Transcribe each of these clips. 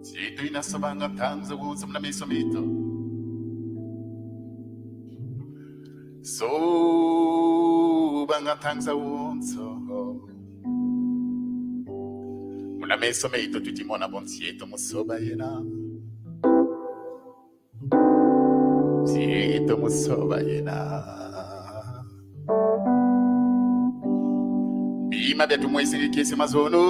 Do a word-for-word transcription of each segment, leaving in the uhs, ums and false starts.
Tieto ina sobanga ntangu zawonso muna meso meto. Sobanga ntangu zawonso. Muna meso meto tuti mona vo nsi eto musoba yena. Nsi eto musoba yena. Bima bia tumwesele kiese mazono.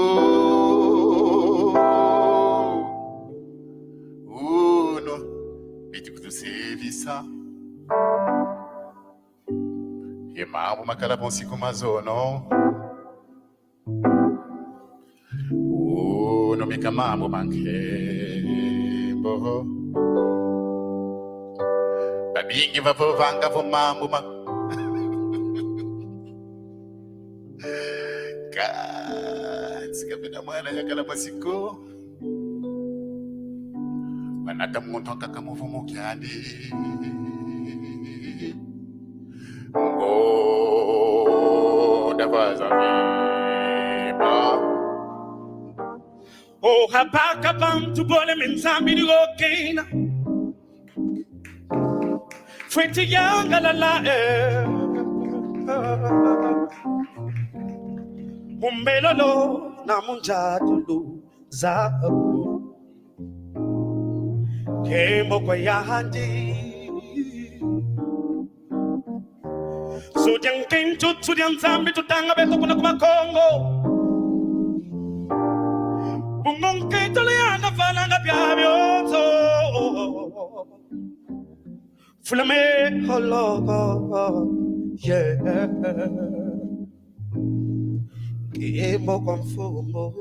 Unu, biti kutusevisa. Ye mambu makala vo nsi ku mazono. Unu meka mambu ma nkembo. Babingi vavovanga vo mambu ma kansi ka bena mwana yakala masiko. Wanata muntu ankaka muvumu kiandi. Ngoda vaza vima. O habaka bantu bole me Nzambi ni gokena. Fweti yangalala, eh. Mu mbelolo na mu njatulu zaku. Nkembo kwa yandi. Nsudia nkento, nsudia Nzambi, tutanga beto kuna ku Makongo. Bungu nkento le yanda valanga bia bionso. Fulame holoko, yeah. Nkembo kwa Mfumu.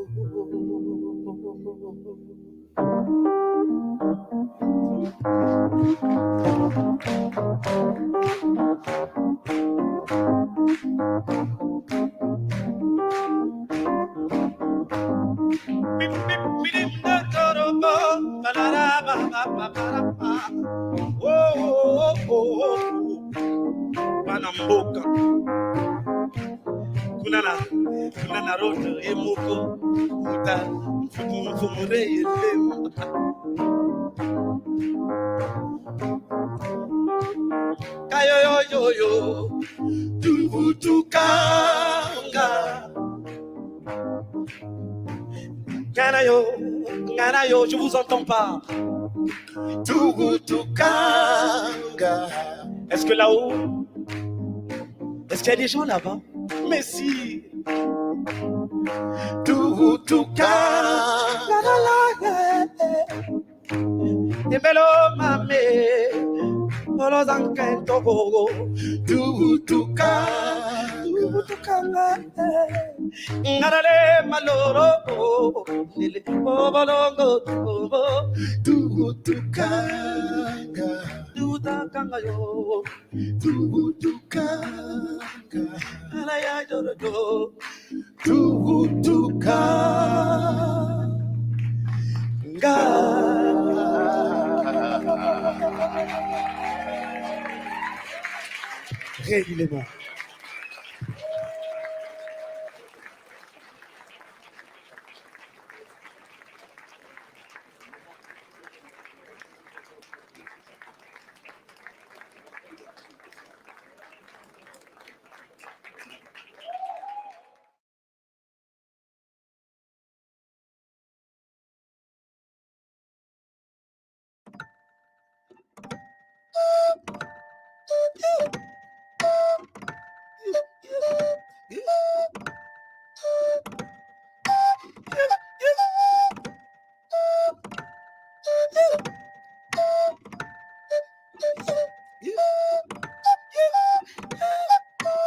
Bana mboka. Kuna na, kuna na road ye moko. Uta, mfumu, mfumu re ye lema. Kayo yo yo yo, tuvutukanga. Ngana yo, ngana yo, je vous entends pas. Tuvutukanga. Est-ce que là-haut, est-ce qu'il y a des gens là-bas? Mais si. Tuvutukanga. Ebelo mame, olo za nkento gogo. Tuvutuka, tuvutukanga. Ngarale maloro, lele, obolongo, tubo. Tuvutukanga. Tuvutukanga yo. Tuvutukanga. Ala ya joro jo. Tuvutukanga. très vilement.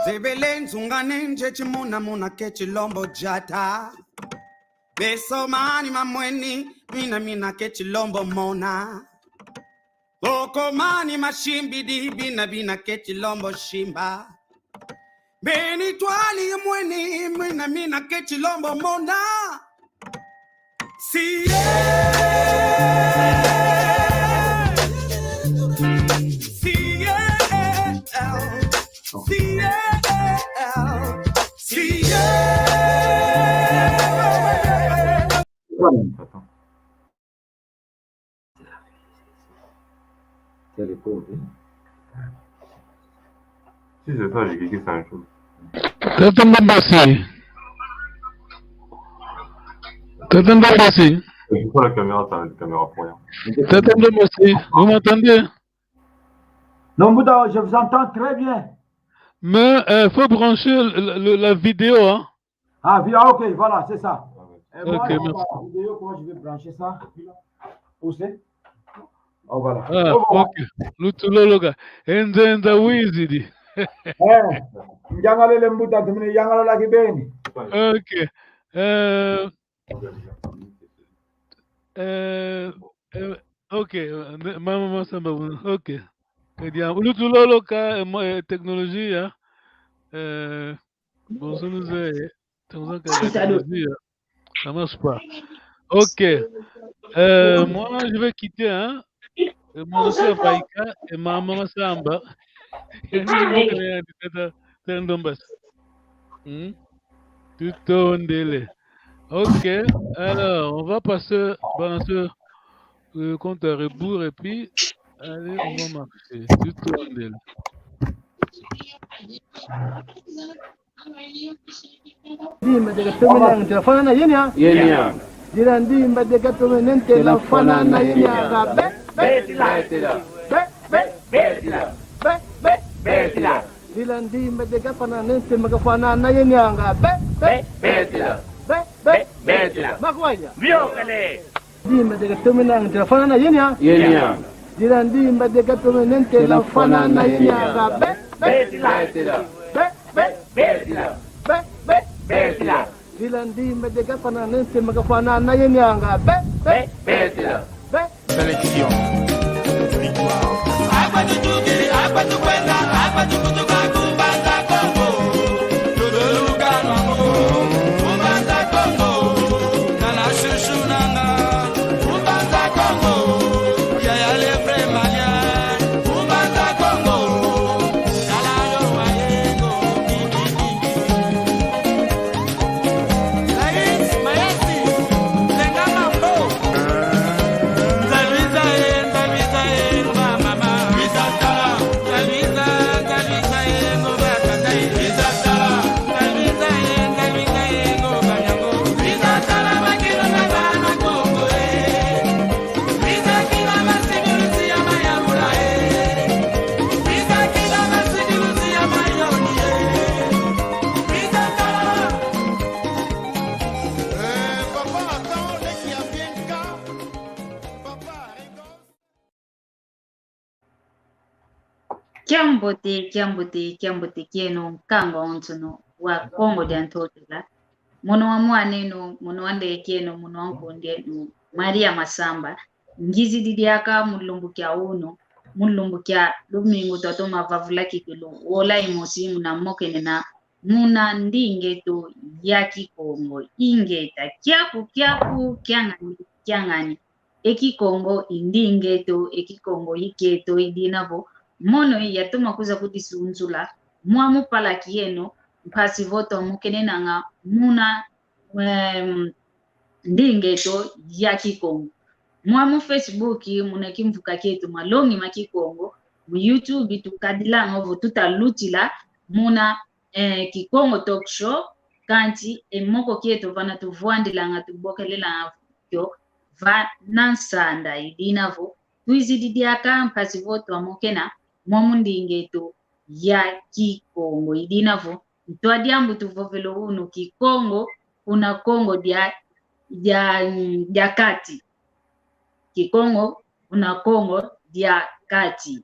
Nzebele nzunga nenje chimuna muna ke chilombo jata. Beso mani mamweni, mina mina ke chilombo mona. Boko mani masimbidi, bina bina ke chilombo simba. Beni twali mweni, mina mina ke chilombo mona. C A L. C A L. C A L. C A L. Attends. Quel est pauvre, hein ? Si, c'est ça, j'ai cliqué sur la même chose. Tata Ndombasi. Tata Ndombasi. C'est quoi la caméra, ça, la caméra pour rien ? Tata Ndombasi, vous m'entendez ? Non, Bouddha, je vous entends très bien. Mais, euh, faut brancher le, le, la vidéo, hein. Ah, vi-, ah, ok, voilà, c'est ça. Euh, moi, ok, merci. La vidéo, comment je vais brancher ça ? Où c'est ? Oh, voilà. Ah, oh, voilà. Ok. Lutuloloka. Enza, enza wizidi. Eh, njangalele mbuta, tumine yangalala kibeni. Ok. Euh, euh, euh, ok, euh, mama Masamba, ok. Eh bien, lutuloloka, euh, mo-, euh, technologie, hein. Euh, Bonjour, nous, euh, technologie, euh, ça marche pas. Ok. Euh, moi, je vais quitter, hein. Euh, moi, je suis à Païka et ma maman Samba. Et nous, je vais aller à Tata Ndombasi. Hmm ? Tutondele. Ok. Alors, on va passer, balancer, euh, compte à rebours et puis, allez, on va marcher. Tutondele. Ndimba de katome nang tela fanana yenya. Yenya. Dila ndimba de katome nang tela fanana yenya ga be. Betila. Be, be. Betila. Be, be. Betila. Dila ndimba de kafanana nang tela maka fanana yenya ga be. Be, betila. Be, be. Betila. Makwanya. Biokele. Ndimba de katome nang tela fanana yenya. Yenya. Dila ndimba de katome nang tela fanana yenya ga be. Betila. Be, be. Betila. Be, be. Betila. Dila ndimba de kafanana nang tela maka fanana yenya ga be. Be, betila. Be. Sélection. Victoire. Kiambote, kiambote, kiambote kieno, nkangwa onsono wa Kongo dia Ntotela. Mono wa mwaneno, mono wa ndeyeno, mono wa nkondeno, Maria Masamba. Ngizidi diaka mu lumbu kia unu, mu lumbu kia lumingu twatoma vavula kikilu, wola imosi muna mokene na muna ndinga eto ya Kikongo. Ingeta, kiaku, kiaku, kiangani, kiangani. E Kikongo i ndinga eto, e Kikongo i kieto, i dina vo mono i yatoma kwiza kudisunzula, mwamu palaki yeno, mpasi vo twamokenenanga muna, em, ndinga eto ya Kikongo. Mwamu Facebook muna kimvuka kieto, malongi ma Kikongo, mu YouTube tukadilanga ovo tutalutila muna, eh, Kikongo Talk Show, kansi e moko kieto vana tuvwandilanga tubokelelanga kio vana nsanda. I dina vo twizidi diaka mpasi vo twamokena mwamu ndinga eto ya Kikongo. I dina vo ntwa diambu tuvovela unu Kikongo kuna Kongo dia, dia, dia Kati. Kikongo kuna Kongo dia Kati.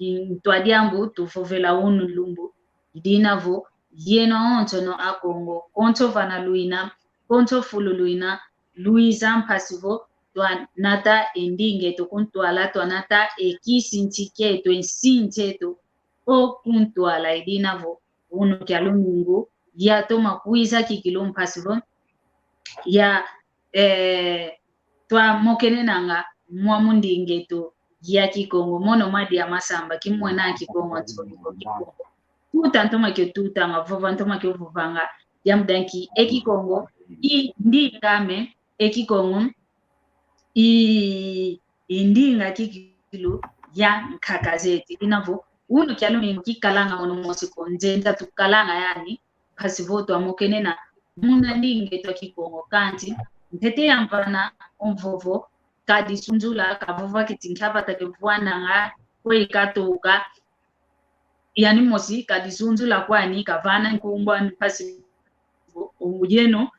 Ntwa diambu tuvovela unu lumbu. I dina vo yeno onsono Akongo, konso vana luina, konso fulu luina, luiza mpasi vo twanata e ndinga eto kuntwala, twanata e kisinsi kieto, e nsinsi eto o kuntwala. I dina vo unu kia lumingu yatoma kwiza kikilu mpasi vo ya, eh, twamokenenanga mwamu ndinga eto ya Kikongo. Mono Madi ya Masamba, kimwena Kikongo, nsoni ko Kikongo. Tuta ntoma kio tutanga, vova ntoma kio vovanga, diambu dia nki e Kikongo i ndinga ame, e Kikongo i, i ndinga kikilu ya nkaka zeto. I dina vo unu kia lumingu kikalanga mono mosi ko, nzenza tukalanga yani, mpasi vo twamokenena muna ndinga eto a Kikongo. Kansi ntete yamvana o mvovo kadisunzula, kavova kiti nkia vata kevwananga, kwe katuka. Yani mosi kadisunzula kwani, kavana nkumbu ani, mpasi vo, o, yeno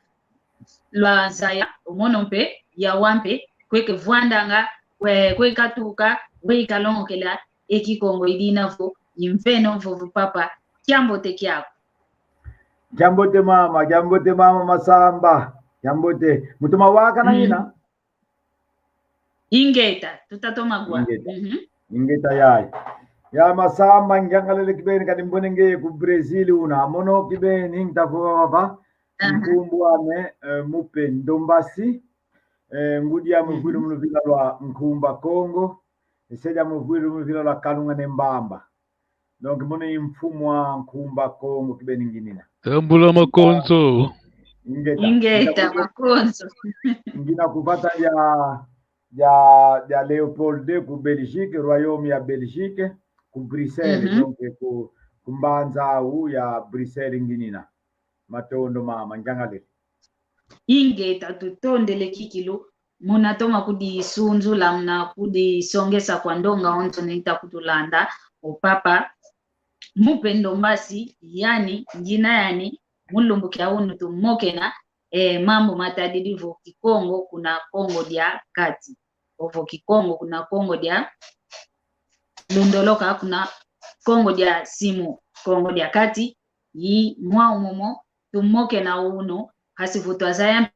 lwazaya, o mono mpe, yawa mpe, kwe kevwandanga, kwe, kwe katuka, kwe kalongokela e Kikongo. I dina vo imveno mvovo papa, kiambote kiaku. Kiambote mama, kiambote mama Masamba, kiambote. Mutoma wakana, mm, ina? Ingeta, tutatoma kwa. Ingeta. Mhm. Ingeta yaya. Ya Masamba, ngiangalele kibeni, kadi mbwene nge ku Brazil una. Mono kibeni, nta vova. Aha. Nkumbu ame, eh, Mupe Ndombasi. Eh, ngudi ame, mhm, vwidi mu luvila lwa Nkumba Kongo. Ise diame vwidi mu luvila lwa Kalunga ne Mbamba. Donc, mono i mfumu a Nkumba Kongo kibeni nginina. Tambula makonzo. Ingeta. Ingeta, ingeta ku-, makonzo. Ngina ku vata dia, dia, dia Léopold deux ku Belgique, royaume ya Belgique, ku Bruxelles, mhm, donc ku, ku mbanza au ya Bruxelles nginina. Matondo mama, ngiangalele. Ingeta, tutondele kikilu, muna toma kudisunzula, muna kudisongesa kwa ndonga onso nita kutulanda, o papa Mupe Ndombasi, yani, ngina yani, mu lumbu kia unu tumokena, eh, mambu matadidi vo Kikongo kuna Kongo dia Kati. Ovo Kikongo kuna Kongo dia Lundoloka, kuna Kongo dia Simu, Kongo dia Kati, i mwau momo tumokena unu, mpasi vo twazaya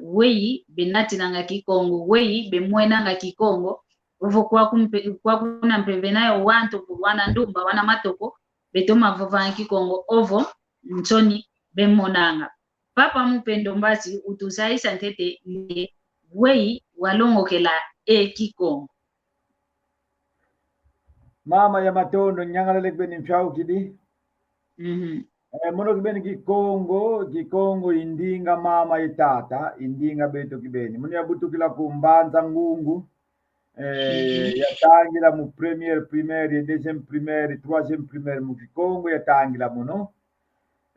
weyi benatinanga Kikongo, weyi bemwenanga Kikongo, ovo kwaku mpe, kwaku kuna mpe venayo wantu, wana ndumba, wana matoko, betoma vovanga Kikongo, ovo nsoni bemonanga. Papa Mupe Ndombasi, utuzayisa ntete nde weyi walongokela e Kikongo. Mama ya matondo, nyangalele kibeni mfiaukidi. Mhm. Eh, mono kibeni Kikongo, Kikongo i ndinga mama ye tata, i ndinga beto kibeni. Mono yabutukila ku Mbanza Ngungu, eh, mhm, yatangila mu première primaire, deuxième primaire, troisième primaire mu Kikongo yatangila mono.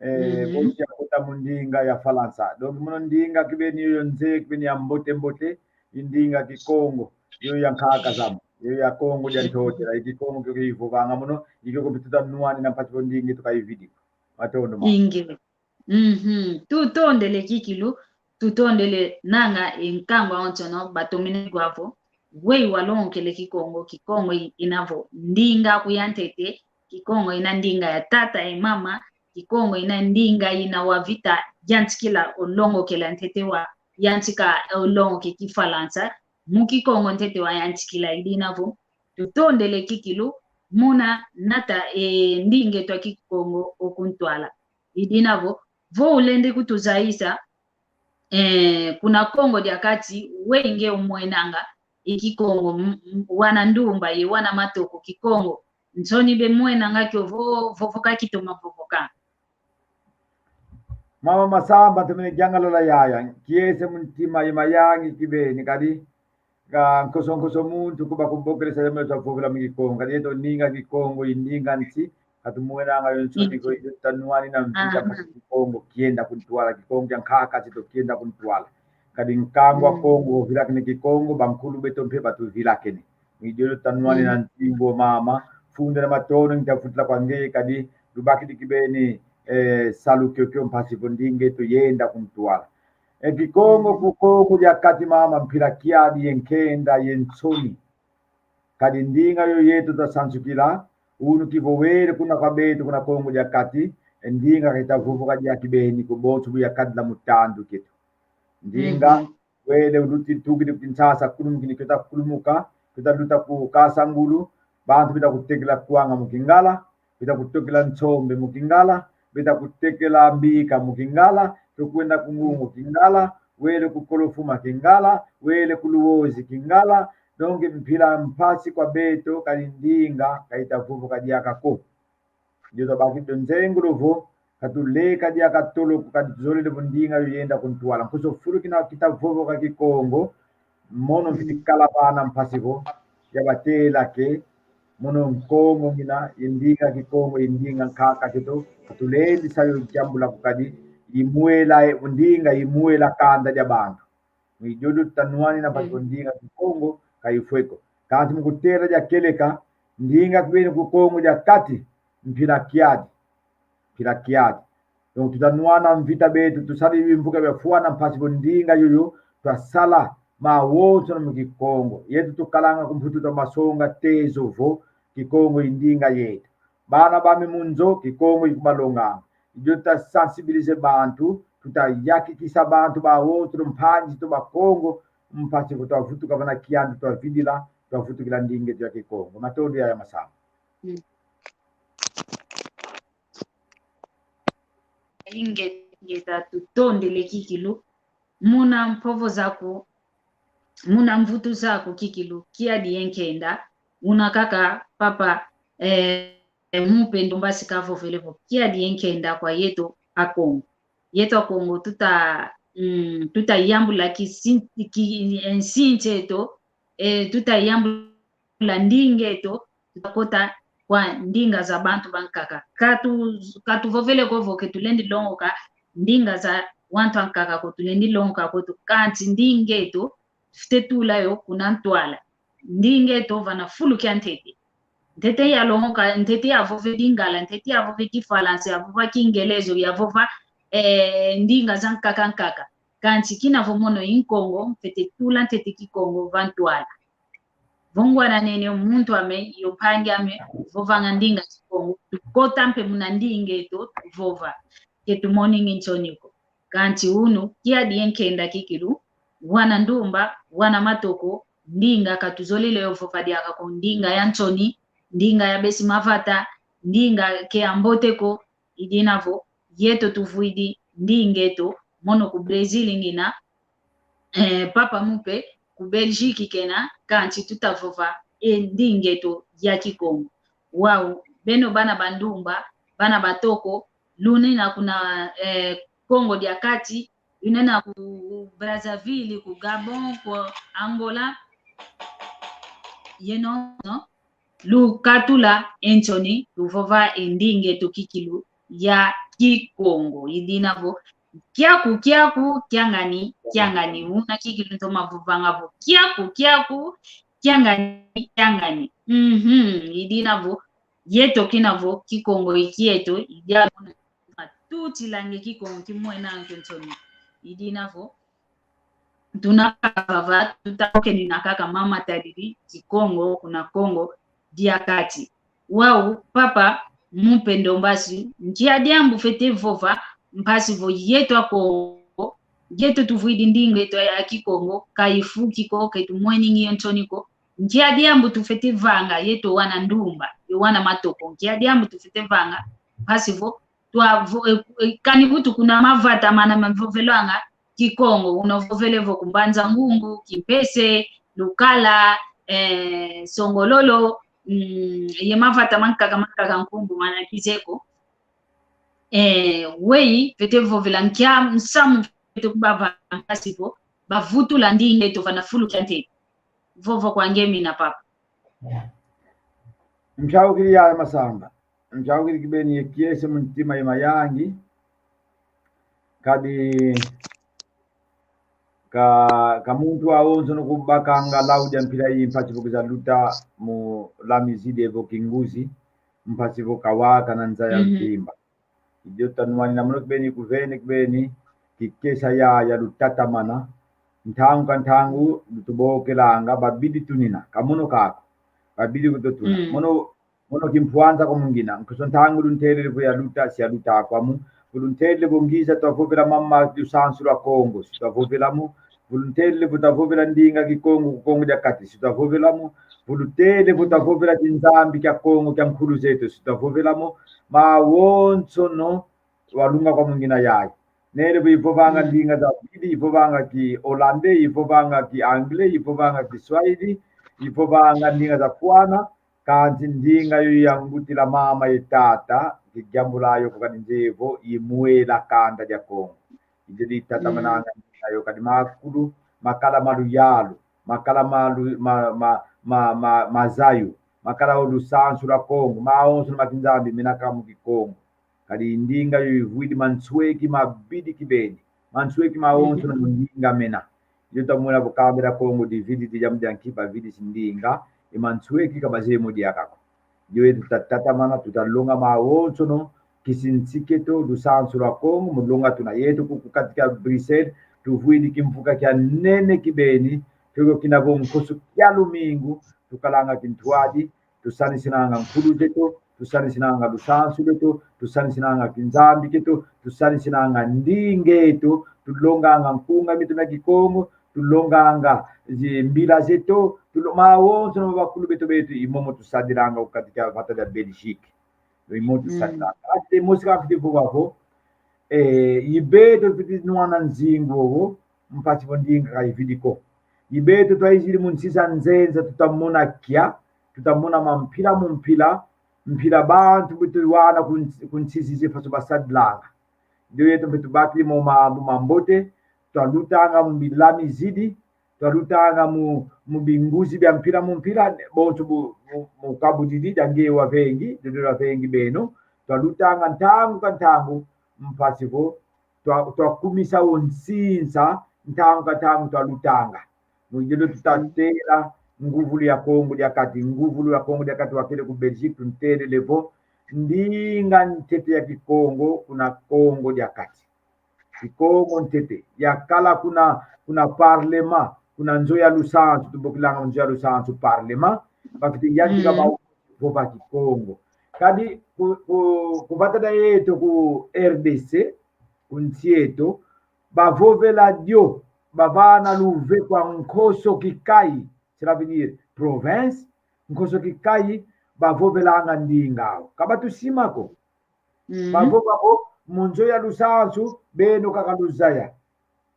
Eh, mhm, bosi yakota mu ndinga ya Falansa. Donc, mono ndinga kibeni yoyo nze, kibeni ya mbote mbote, i ndinga Kikongo, yoyo ya nkaka zame, yoyo ya Kongo dia Ntotela, i Kikongo kio kivovanga mono, i kio ko mpe tuta nwanina mpasi vo ndinga tuka ividi. Matondo mama. Inge. Mhm. Tutondele kikilu, tutondele nanga e nkangwa onsono batomene kwa vo weyi walongokele Kikongo, Kikongo i-, ina vo ndinga aku ya ntete, Kikongo ina ndinga ya tata ye mama, Kikongo ina ndinga ina wavita yantikila olongokela ntete wayantika olongoke Kifalansa, mu Kikongo ntete wayantikila. I dina vo tutondele kikilu muna nata e ndinga eto a Kikongo o kuntwala. I dina vo, vo ulendi kutuzayisa, eh, kuna Kongo dia Kati, weyi nge umwenanga e Kikongo, m-, m-, wana ndumba ye wana matoko, Kikongo nsoni bemwenanga kio vo, vovoka kitoma vovoka. Mama Masamba, ntomene yangalala yaya, kiese mu ntima ye mayangi kibeni, kadi ka nkoso nkoso muntu kuba kubokelesa yamelo twavovela mu Kikongo, kadi yeto ndinga Kikongo, i ndinga nsi, katumwenanga yo nsoni ko, iyo tanwani na mvita mpasi Kikongo kienda kuntwala, Kikongo kia nkaka kieto kienda kuntwala. Kadi nkangu a Kongo vilakene Kikongo, bankulu beto mpe batuvilakene. Mu idiodio tanwani na ntimbu, mama, funda na matondo ngitavutila kwa ngeye, kadi lubakidi kibeni, eh, salu kiokio mpasi vo ndinga eto yenda kuntwala. E Kikongo ku Kongo dia Kati, mama, mpila kiadi ye nkenda ye nsoni. Kadi ndinga yo yeto tasansukila, unu kivo wele kuna kwa beto kuna Kongo dia Kati, e ndinga kaitavovoka dia kibeni ko bonso bu yakadila mu tandu kieto. Ndinga, wele uluti tukidi ku Kinshasa, kulumukini, kio takulumuka, kio taluta ku Kasangulu, bantu bita kutekela kwanga mu Kingala, bita kutekela nsombe mu Kingala, bita kutekela mbika mu Kingala, kio kwenda ku Ngungu Kingala, wele ku Kolofuma Kingala, wele ku Luozi Kingala. Donc mpila mpasi kwa beto, kadi ndinga kaitavovoka diaka ko. Dio twabakidi o nzengolo vo, katuleka diaka tolo ko, katuzolele vo ndinga yo yenda kuntwala. Nkoso fulu kina kitavovoka Kikongo, mono mfiti kala vana mpasi vo yabatela ke, mono Nkongo ngina, ye ndinga Kikongo, ye ndinga nkaka kieto, katulendisa yo diambula ko, kadi imwela, e, ndinga imwela kanda dia bantu. Mu idiodio tanwani na mpasi vo ndinga Kikongo kaifwe ko. Kansi mu kutela dia kieleka, ndinga kibeni ku Kongo dia Kati, mpila kiadi. Mpila kiadi. Donc tutanwana mvita beto, tusala bimvuka biafwana mpasi vo ndinga yoyo twasala mawonso na mu Kikongo. Yeto tukalanga ku Mputu twamasonga tezo vo Kikongo i ndinga yeto. Bana bame mu nzo, Kikongo ikubalonganga. Idio tasensibiliser bantu, tutayakikisa bantu bawonso, mpangi zeto Bakongo, mpasi vo twavutuka vana kiandu twavidila, twavutukila ndinga eto ya Kikongo. Matondo yaya Masamba. Mm. Ingeta, tutondele kikilu. Muna mpovo zaku, muna mvutu zaku kikilu, kiadi ye nkenda, una kaka papa, eh, Mupendo Mbasi kavovele vo, kiadi ye nkenda kwa yeto Akongo. Yeto Akongo tuta, mm, tutayambula kisin-, ki-, e nsi eto, eh, tutayambula ndinga eto, tutakota kwa ndinga za bantu bankaka. Katu-, katuvovele ko vo ke tulendi longoka ndinga za wantu ankaka ko, tulendi longoka ko tu, kansi ndinga eto, tufwete tula yo kuna ntwala. Ndinga eto vana fulu kia ntete. Ntete yalongoka, ntete yavova Lingala, ntete yavova Kifalansa, yavova Kingelezo, yavova, eh, ndinga za nkaka nkaka. Kansi kina vo mono i Nkongo, mfwete tula ntete Kikongo va ntwala. Vungwana nene muntu ame, yo mpangi ame, vovanga ndinga Kikongo, tukota mpe muna ndinga eto, tuvova. Ke tumoningi nsoni ko. Kansi unu, kiadi ye nkenda kikilu, wana ndumba, wana matoko, ndinga katuzolele yo vova diaka ko, ndinga ya nsoni, ndinga ya besi mavata, ndinga ke ya mbote ko, i dina vo, yeto tuvwidi ndinga eto, mono ku Brésil ngina, eh, papa Mupe, ku Belgique kena, kansi tutavova e ndinga eto ya Kikongo. Wau, beno bana ba ndumba, bana ba toko, lunina kuna, eh, Kongo dia Kati, lunina ku Brazzaville, ku Gabon, ku Angola, yeno, no? Lukatula e nsoni, luvova e ndinga eto kikilu ya Kikongo. I dina vo, kiaku, kiaku, kiangani, kiangani. Una kikilu ntoma vovanga vo, kiaku, kiaku, kiangani, kiangani. Mhm, i dina vo, yeto kina vo, Kikongo i kieto, i dia vo, na tuti lange Kikongo kimwena nkio nsoni. I dina vo, tuna kavava, tuta okenina kaka mama tadidi Kikongo kuna Kongo dia Kati. Wau, papa Mupendo Mbasi, nkia diambu fwete vova, mpasi vo yeto Akongo, yeto tuvwidi ndinga eto ya Kikongo, kaifuki ko, ke tumweningi yo nsoni ko, nkia diambu tufwete vanga, yeto wana ndumba, yo wana matoko, nkia diambu tufwete vanga, mpasi vo, twa vo-, eh, eh, kani butu kuna mavata mana mavovelwanga Kikongo, una ovovele vo ku Mbanza Ngungu, Kimpese, Lukala, eh, Songololo, mm, ye mavata mankaka mankaka nkumbu mana kizeko. Eh, weyi, fwete vovela nkia nsamu fwete kubavana mpasi vo bavutula ndinga eto vana fulu kia ntete. Vovo kwa nge mina, papa. Nchaukili yaya Masamba. Nchaukili kibeni ye kiese mu ntima ye mayangi. Kadi ka, ka muntu awonsono kubakanga lau dia mpila yi mpasi vo kwiza luta mu lami zidi evo kinguzi, mpasi vo kawaka na nza ya ntimba. Idio tanwanina mono kibeni kuvene kibeni, kikesa yaya lutatamana, ntangu ka ntangu, lutubokelanga, babidi tunina, ka mono kako, babidi kututuna. Mono, mono kimpwanza kwa mungina, nkoso ntangu luntelele vo yaluta, si yaluta akwa mu, vo luntelele vo ngiza twavovela mama lusansu lwa Kongo, si twavovela mu, vo luntelele vo twavovela ndinga Kikongo, ku Kongo dia Kati, si twavovela mu, vo luntelele vo twavovela kinzambi kia Kongo, kia nkulu zeto, si twavovela mu, mawonsono, walunga kwa mungina yayi. Nele vo ivovanga ndinga zabidi, ivovanga ki hollandês, ivovanga ki anglais, ivovanga ki swahili, ivovanga ndinga zafwana, kansi ndinga yo ya ngutila mama ye tata, kigiambula yo kukadi nzevo, imwela kanda dia Kongo. Idio ditatamananga ndinga yo kadi makulu, makala ma luyalu, makala ma lu-, ma, ma, ma, ma, mazayu, makala o lusansu lwa Kongo, mawonsono ma kinzambi mena kaka mu Kikongo. Kadi ndinga yo ivwidi mansweki mabidi kibeni. Mansweki mawonsono mu ndinga mena. Yo tamona vo kambila Kongo dividi, diambu dia nki bavidisi ndinga, e mansweki ka bazeye mo diaka ko. Yo yeto tutatamana, tutalonga mawonsono, kisinsi kieto, lusansu lwa Kongo, mu longa tuna yeto ku, ku kati kia Bruxelles, tuvwidi kimvuka kia nene kibeni, kiokio kina vo nkoso kia lumingu, tukalanga kintwadi, tusanisinanga nkulu zeto, tusanisinanga lusansu lweto, tusanisinanga kinzambi kieto, tusanisinanga ndinga eto, tulonganga nkunga mieto mia Kikongo, tulonganga zi-, mbila zeto, tulo-, mawonsono ma bakulu beto beto, i momo tusadilanga ku kati kia vata dia Belgique. I momo tusadilanga. Ati mosi ka mfwete vova vo, eh, i beto fwete nwana nzingu wowo, mpasi vo ndinga ka ividi ko. I beto twaizidi mu nsi za nzenza, tutamona kia, tutamona mampila mu mpila, mpila bantu beto wana ku nsi, ku nsi zizi faso basadilanga. Ndio yeto mpe tubakidi mo mambu mambote, twalutanga mu bilami zidi, twalutanga mu, mu binguzi bia mpila mu mpila, bonso bu, mu, mu kabudidi, dia nge wavengi, diodio lwavengi beno, twalutanga ntangu ka ntangu, mpasi vo, twa, twakumisa o nsinsa, ntangu ka ntangu twalutanga. Mu diodio tutatela, nguvulu ya Kongo dia Kati, nguvulu ya Kongo dia Kati wakele ku Belgique, tuntelele vo, ndinga ntete ya Kikongo, kuna Kongo dia Kati. Kikongo ntete. Yakala kuna, kuna parlement, kuna nzo ya lusansu, tubokilanga nzo ya lusansu parlement, bafwete yantika mau vova Kikongo. Kadi ku, ku, ku vata dia yeto ku R D C, ku nsi yeto, bavovela dio, bavana luve kwa nkoso kikayi, cela veut dire province, nkoso kikayi, bavovelanga ndinga au. Ka batusima ko. Bavova vo, mu nzo ya lusansu, beno kaka luzaya.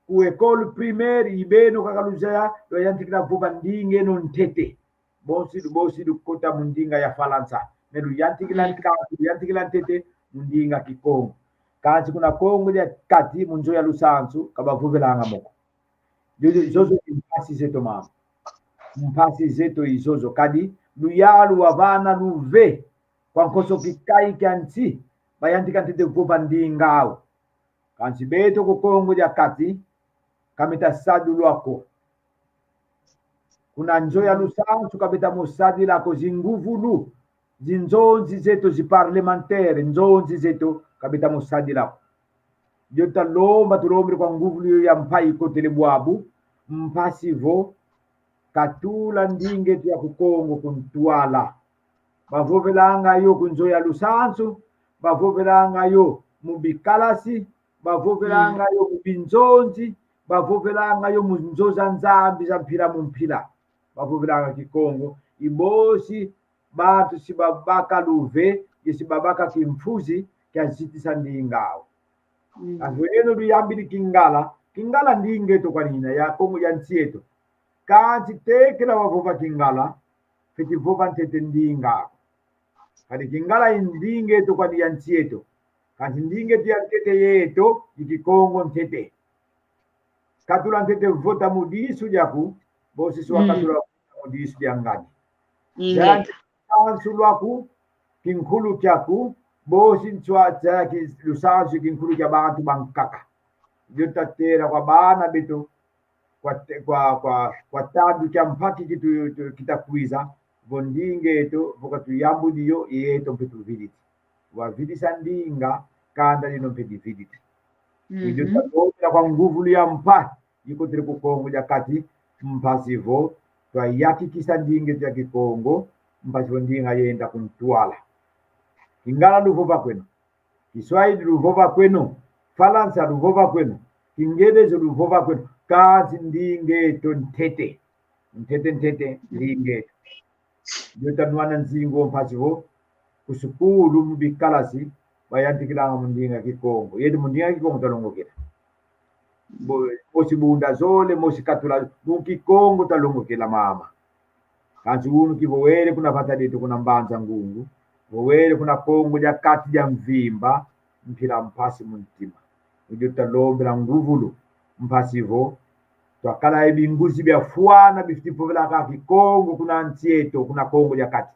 Ku école primaire, i beno kaka luzaya, lwayantikila vova ndinga eno ntete. Bonso du, bonso du kota mu ndinga ya Falansa. Mais luyantikila nka-, luyantikila ntete mu ndinga Kikongo. Kansi kuna Kongo dia Kati, mu nzo ya lusansu, ka bavovelanga mo ko. Zozo, zozo i mpasi zeto mama. Mpasi zeto i zozo. Kadi, luyalu wavana luve kwa nkoso kikayi kia nsi, bayantika ntete vova ndinga au. Kansi beto ku Kongo dia Kati, ka meta sadilwa ko. Kuna nzo ya lusansu ka beta mo sadila ko, zinguvulu, zinzonzi zeto, zi parlementaire, nzonzi zeto, ka beta mo sadila ko. Dio talomba, tulombele kwa nguvulu yo ya mpai ikotele bwabu, mpasi vo, katula ndinga eto ya ku Kongo ku ntwala. Bavovelanga yo ku nzo ya lusansu, bavovelanga yo mu bikalasi, bavovelanga yo mu binzonzi, bavovelanga yo mu nzo za Nzambi za mpila mu mpila. Bavovelanga Kikongo, i bosi bantu si babaka luve, ye si babaka kimfuzi kia zitisa ndinga au. Kansi eno luyambidi Kingala, Kingala ndinga eto kwa nina, ya Kongo ya nsi eto. Kansi tekila wavova Kingala, fwete vova ntete ndinga aku. Kadi Kingala i ndinga eto kwani ya nsi eto. Kansi ndinga eto ya ntete yeto i Kikongo ntete. Katula ntete vota mu disu diaku, bosi swa katula vota mu disu dia ngani. Zaya ntete lusansu lwaku, kinkulu kiaku, bosi nswa zaya ki-, lusansu kinkulu kia bantu bankaka. Dio tatela kwa bana beto, kwa te-, kwa, kwa, kwa tandu kia mpaki kitu, tu-, kita kwiza, vo ndinga eto, vo katuyambudi yo, yeto mpe tuvididi. Wavidisa ndinga, kanda dino mpe divididi. Idio tatombela kwa nguvulu ya mpa, ikotele ku Kongo dia Kati, mpasi vo, twayakikisa ndinga eto ya Kikongo, mpasi vo ndinga yenda ku ntwala. Kingala luvova kweno. Kiswahili luvova kweno, Falansa luvova kweno, Kingelezo luvova kweno, kansi ndinga eto ntete. Ntete, ntete, ndinga eto. Dio tanwana nzingu mpasi vo, ku sukulu mu bikalasi, bayantikilanga mu ndinga Kikongo. Yeto mu ndinga Kikongo twalongokela. Bo-, mosi bunda zole, mosi katula, mu Kikongo twalongokela mama. Kansi unu kivowele kuna vata dieto kuna Mbanza Ngungu, vowele kuna Kongo dia Kati dia mvimba, mpila mpasi mu ntima. Udio talombela nguvulu, mpasi vo, twakala ye binguzi biafwana bifiti vovela kaka Kikongo kuna nsi eto, kuna Kongo dia Kati.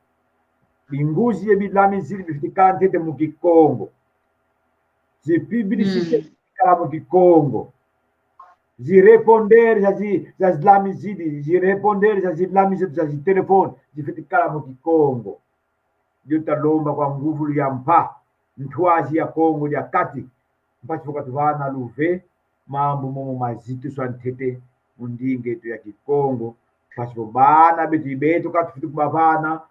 Binguzi ye bilamizidi bifiti kala ntete mu Kikongo. Zi publicité zifiti kala mu Kikongo. Zi répondeur za zi, za zilamizidi, zi répondeur za zilamizidi za zitelefone, zifiti kala mu Kikongo. Dio talomba kwa nguvulu ya mpa, ntwazi ya Kongo dia Kati, mpasi vo katuvana luve, mambu momo mazituswa ntete mu ndinga eto ya Kikongo, mpasi vo bana beto, i beto katufiti kubavana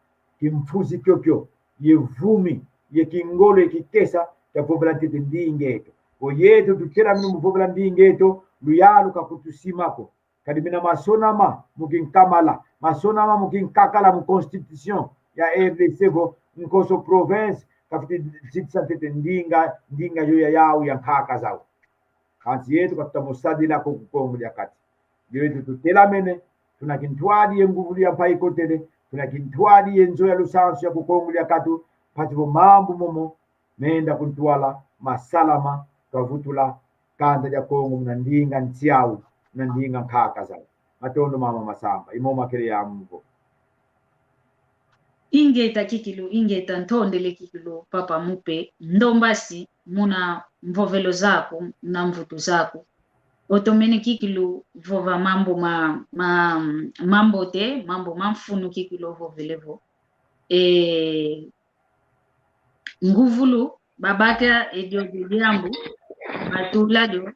kimfuzi kiokio, ye vumi, ye kingolo, ye kikesa, kia vovela ntete ndinga eto. Vo yeto tutelamene mu vovela ndinga eto, luyalu ka kutusima ko. Kadi mina masonama mu kinkamala, masonama mu kinkakala, mu constitution ya R D C vo nkoso province kafiti zitisa ntete ndinga, ndinga yo ya yau ya nkaka zau. Kansi yeto katuta musadila ko ku Kongo dia Kati. Dio yeto tutelamene, tuna kintwadi ye nguvulu ya mpa ikotele, tuna kintwadi ye nzo ya lusansu ya ku Kongo dia Kati, mpasi vo mambu momo menda ku ntwala, masalama, twavutula kanda dia Kongo muna ndinga nsi au, muna ndinga nkaka zau. Matondo mama Masamba, i momo makele yamu vo. Ingeta kikilu, ingeta ntondele kikilu, papa Mupe, ndombasi, muna mvovelo zaku, na mvutu zaku. Otomene kikilu vova mambu ma, ma, mambote, mambu ma mfunu kikilu ovovele vo. E, nguvulu, babaka edio dio diambu, batula dio.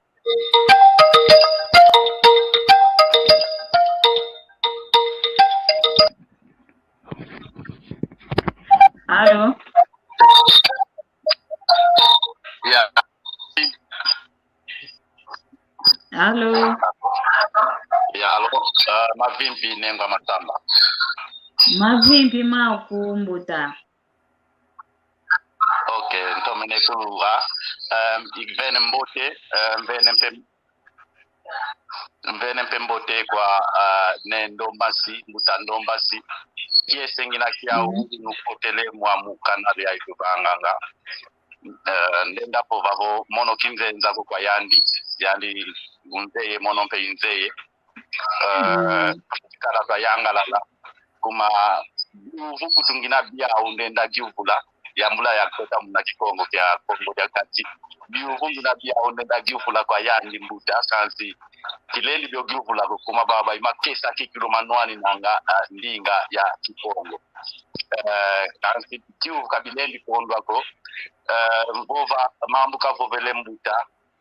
Alo? Ya. Alo? Ya, alo. Ah, mavimpi Nengwa Masamba. Mavimpi maku mbuta. Ok, ntomene kulu, ah, eh, mvene mbote, eh, mvene mpe, mvene mpe mbote kwa, ah, Ne Ndombasi, mbuta Ndombasi. Kiese ngina kiau nukotele mwa mu canal ya ituvanganga. Eh, ndenda vova vo mono kinzenza ko kwa yandi, yandi unzeye, mono mpe inzeye. Eh, kala twayangalala. Kuma biuvu kutu ngina biau ndenda giuvula, yambula ya kota muna Kikongo kia Kongo dia Kati. Biuvu ngina biau ndenda giuvula kwa yandi mbuta, kansi kilendi bio giuvula ko, kuma baba i makesa kikilu manwaninanga, ah, ndinga ya Kikongo. Eh, kansi kiuvu kabilendi kondwa ko, eh, mvova mambu kavovele mbuta,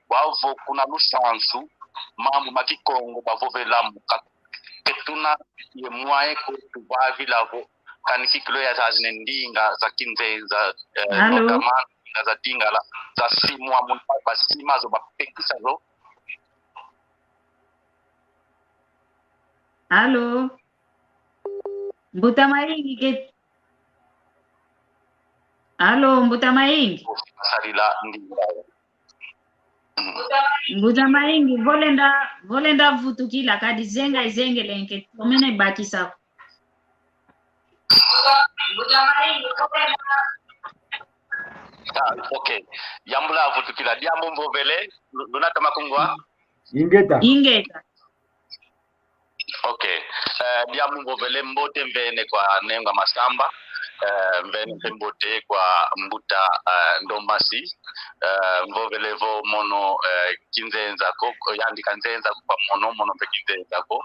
bavo kuna lusansu, mambu ma Kikongo bavovela mu ka-, ke tuna ye mwaye ko tuvavila vo, kani kikilu yazazine ndinga za kinzenza, eh, notamment ndinga za Lingala, zasimwa muna, basima zo, bapekisa zo. Alo? Mbuta Mayingi ke-, alo, Mbuta Mayingi? Salila ndinga. Mbuta Mayingi, vo lenda, vo lenda vutukila, kadi zenga izengele nge, tomene bakisa. Ah, ok. Yambula avutukila. Diambu mvovele, lu-, luna toma kungwa? Ingeta. Ingeta. Ok. Eh, diambu mvovele, mbote mvene kwa Nengwa Masamba. Eh, mvene mpe mbote kwa mbuta, eh, Ndombasi. Eh, mvovele vo mono, eh, kinzenza ko, yandi kanzenza ko kwa mono, mono mpe kinzenza ko.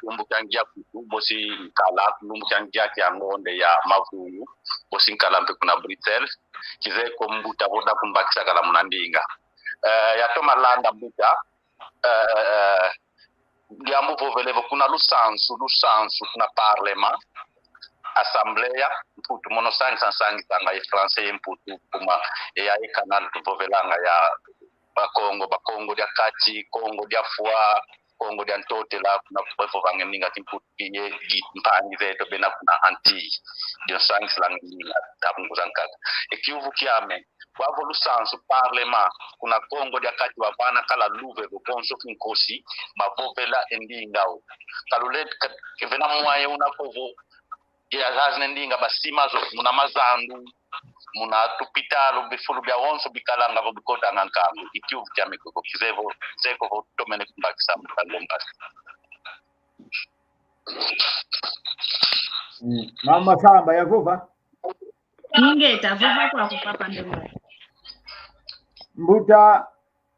Lumbu kia ngia kutu, bosi nkala, lumbu kia ngia kia ngonde ya mavungu, bosi nkala mpe kuna Bruxelles. Kizeye ko mbuta vo da kumbakisa kala muna ndinga. Eh, yatoma landa mbuta, eh, diambu vovele vo kuna lusansu, lusansu, kuna parlement, assembleia, Mputu, mono sangisa, sangisanga ye français ye Mputu, kuma, e ya e canal tuvovelanga ya Bakongo, Bakongo dia Kati, Kongo dia Fwa, Kongo dia Ntotela, kuna bevovanga ndinga Kimputu, ye, ye mpangi zeto bena kuna Antilles. Dio nsangisilanga ndinga, tabu nguza nkaka. E kiuvu kiame, wavo lusansu, parlement, kuna Kongo dia Kati wavana kala luve vo bonso kinkosi, bavovela e ndinga wo. Kalule, ka-, kevena mwaye una ko vo, ya zazi ne ndinga basima zo, muna mazandu, muna tupitalu, bifulu biawonso bikalanga vo bikotanga nkangu, e kiuvu kiame koko, kizeye vo, zeye ko vo tomene kumbakisa mbuta Ndombasi. Mm. Mama Samba, yavova? Ingeta, vova kwaku, papa Ndombasi. Mbuta,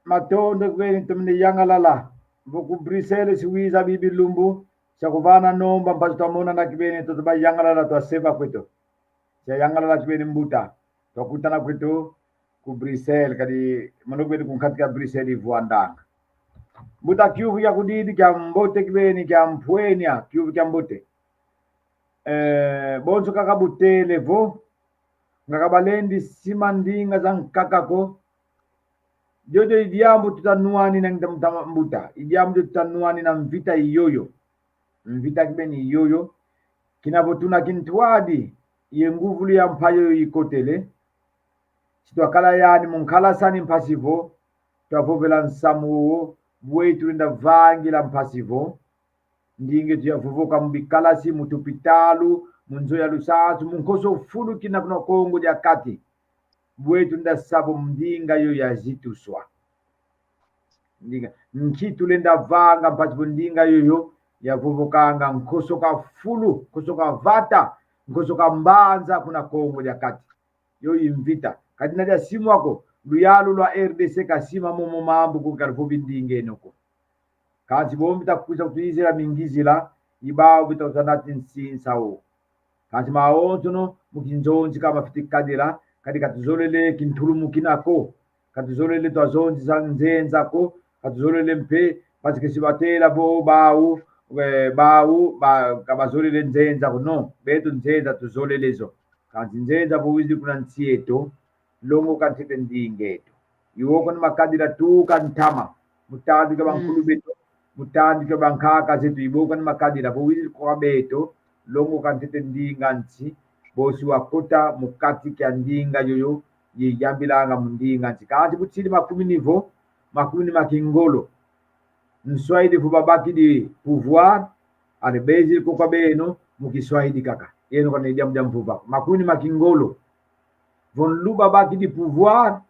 matondo kibeni, tomene yangalala. Vo ku Bruxelles si wiza bibi lumbu, sia kuvana nomba, mpasi twamonana kibeni, toto ba yangalala twaseva kweto. Sia yangalala kibeni mbuta. Twakutana kweto ku Bruxelles, kadi mono kibeni ku nkati kia Bruxelles ivwandanga. Mbuta, kiuvu kia kudidi kia mbote kibeni, kia mpwenya, kiuvu kia mbote. Eh, bonso kaka butele vo, nga kabalendi sima ndinga za nkaka ko. Jojo i diambu tuta nwanina ngita mbuta, mbuta. I diambu jojo tuta nwanina mvita i yoyo. Mvita kibeni i yoyo. Kina vo tuna kintwadi, ye nguvulu ya mpa yoyo ikotele. Si twakala yani mu nkalasani mpasi vo, twavovela nsamu wowo, bwe tulenda vangila mpasi vo ndinga eto yavovoka mu bikalasi, mu tupitalu, mu nzo ya lusansu, mu nkoso fulu kina kuna Kongo dia Kati. Bwe tulenda sa vo ndinga yo yazituswa. Ndinga, nki tulenda vanga mpasi vo ndinga yoyo yavovokanga nkoso ka fulu, nkoso ka vata, nkoso ka mbanza kuna Kongo dia Kati. Yo i mvita. Kadi na diasimwa ko, luyalu lwa R D C kasima momo mambu ko, kaluvovi ndinga eno ko. Kansi bo mbi ta kwiza kutwizila mingizila, i bau mbi ta kwiza nati nsinsa wo. Kansi mawonsono, mu kinzonzi ka mafiti kadila, kadi katuzolele kintulumukina ko. Katuzolele twazonzisa nzenza ko, katuzolele mpe, parce que si batela vo bau, eh, bau, ba, ka bazolele nzenza ko, non, beto nzenza tuzolele zo. Kansi nzenza vo wizidi kuna nsi eto, longoka ntete ndinga eto. I woko ni makadila tuka ntama, mu tandu kia bankulu beto, mu tandu kia bankaka zeto, i woko ni makadila, vo wizidi kwa beto, longoka ntete ndinga nsi, bosi wakota mu kati kia ndinga yoyo, ye yambilanga mu ndinga nsi. Kansi butsidi makumini vo, makumini ma kingolo. Nswahidi vo babakidi pouvoir, ani bezidi ko kwa beno, mu kiswahidi kaka. Yeno kana i diambu dia mvova. Makumini ma kingolo. Vo nluba bakidi pouvoir,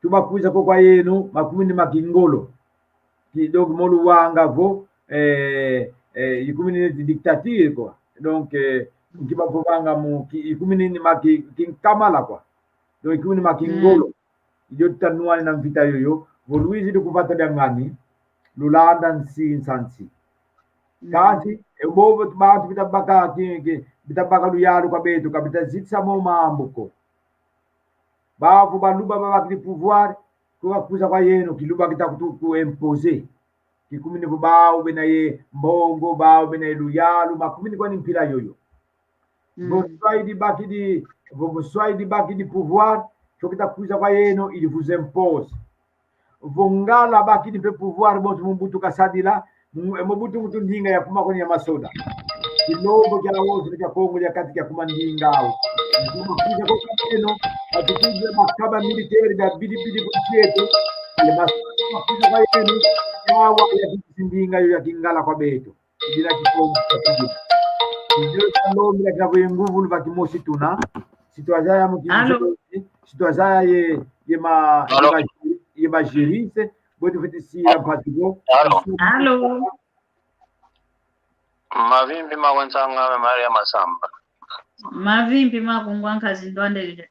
tubakwiza ko kwa yeno, makumini ma kingolo. Ki, donc, mo luwanga vo, eh, eh, ikumini neti dictature, quoi. Donc, eh, nki bavovanga mu, ki, ikumini ni ma ki, kinkamala, quoi. Donc, ikumini ma kingolo. Mm. I dio tuta nwanina mvita yoyo, vo lwizidi ku vata dia ngani, lulanda nsinsa nsi. Mm. Kansi, e bobo bantu bita baka, ki, ki, bita baka luyalu kwa beto, ka bita zitisa mo mambu ko. Bavo baluba babakidi pouvoir, ko bakwiza kwa yeno, kiluba kita kutu, ku imposer. Kikumini vo bau bena ye mbongo, bau bena ye luyalu, makumini kwani mpila yoyo. Mm. Vo nswahidi bakidi, vo nswahidi bakidi pouvoir, tio kita kwiza kwa yeno, il vous impose. Vo ngala bakidi mpe pouvoir, bonso mu Mobutu kasadila, mu, mu Mobutu mutu ndinga yakuma kwani ya masoda. Kilombo kia wonso kia Kongo dia Kati kiakuma ndinga au. Kuma kwiza kwa yeno, batukwiza makaba militaire bia bidi bidi kwa nsi eto, ale masoda kwiza kwa yeno, yawa ya bidi ndinga yo ya kingala kwa beto. Idila Kikongo kia kidi. Ndio, talombila kina bwe nguvulu ba kimosi tuna. Si twazaya mu kinzo, si twazaya ye, ye ma, ye ma, ye ma jirise, bwe tufwete sila mpasi bo. Allô? Allô? Mavimpi makwe nsanga Maria Masamba. Mavimpi makungwa nkazi ndwandele.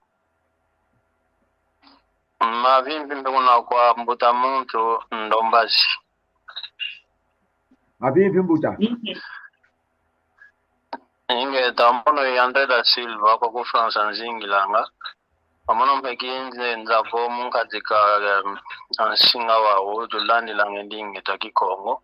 Mavimpi mpe kuna kwa mbuta muntu Ndombasi. Mavimpi mbuta. Ingeta, mono i André da Silva kwa ku France nzingilanga. Amono mpe kinze nzako munkati ka, em, nsinga wau tulandilanga e ndinga eto a Kikongo.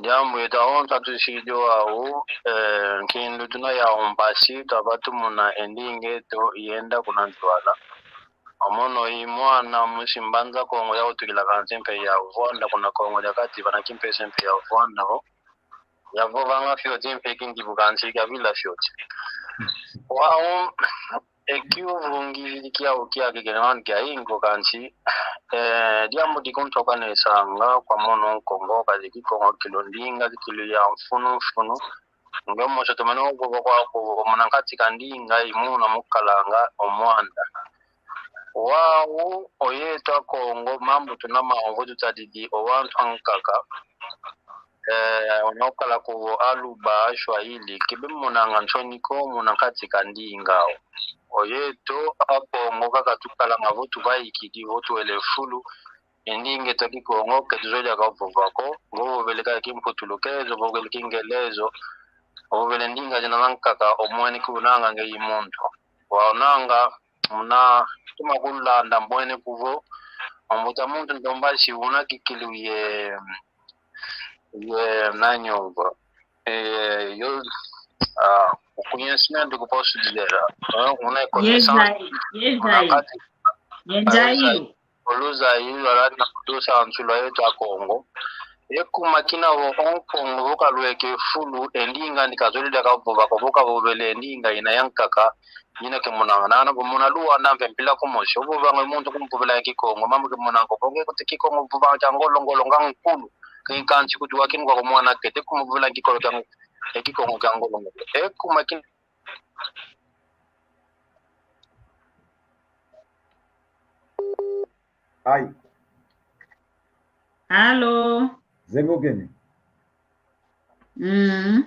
Diambu eto awonso tusidi wau, eh, nkindu tuna yau mpasi, twabata tumona e ndinga eto yenda kuna ntwala. Amono i mwana musi Mbanza Kongo yautukila kansi mpe yavwanda kuna Kongo dia Kati, vana kimpese mpe yavwanda vo. Yavovanga fioti mpe kindibu kansi kiavila fioti. Wau, e kiuvu ngizidi kiau kiaki kene wani kia ingo kansi, eh, diambu dikuntokanesanga kwa mono Nkongo, kadi Kikongo kilu ndinga, kikilu ya mfunu mfunu. Nge mosi tumene ovova kwaku, omona nkati ka ndinga i muna mukalanga o mwanda. Wau, oyeto Akongo, mambu tuna mau vo tutadidi o wantu ankaka. Eh, ona okala ku Aluba, Swahili, kibe monanga nsoni ko muna nkati ka ndinga o. Oyeto Akongo kaka tukalanga vo tuvaikidi, vo tuwele fulu, e ndinga eto a Kikongo ke tuzolele kavova ko, vo vovele ka Kimputulukezo, vovele Kingelezo, vovele ndinga zina zankaka, omwene kunanga nge i muntu. Waonanga, muna tuma kulanda mwene kuvo, mbuta muntu Ndombasi una kikilu ye, ye nanyongo. Eh, yo, ah, o conhecimento que posso dizer, eh, una connaissance, una kati, ye Zaïre. Oluzayi lwaladi na kutusa nsu lwa yeto Akongo. Ekuma kina vo o Nkongo vo kalweke fulu, e ndinga andi kazolele kavova ko, vo kavovele e ndinga ina yankaka, ina ke monanga. Nana vo muna Luanda mpe mpila kumosi, ovovanga muntu kumpovela Kikongo, mambu ke monanga ko, vo nge kuti Kikongo vovanga kia ngolo ngolo nga nkulu, ke kansi kuti wakini kwa kumwana kete kumpovela Kikongo kia, e Kikongo kia ngolo ngolo. Ekuma kina Ai. Allô? Zengokene. Mm.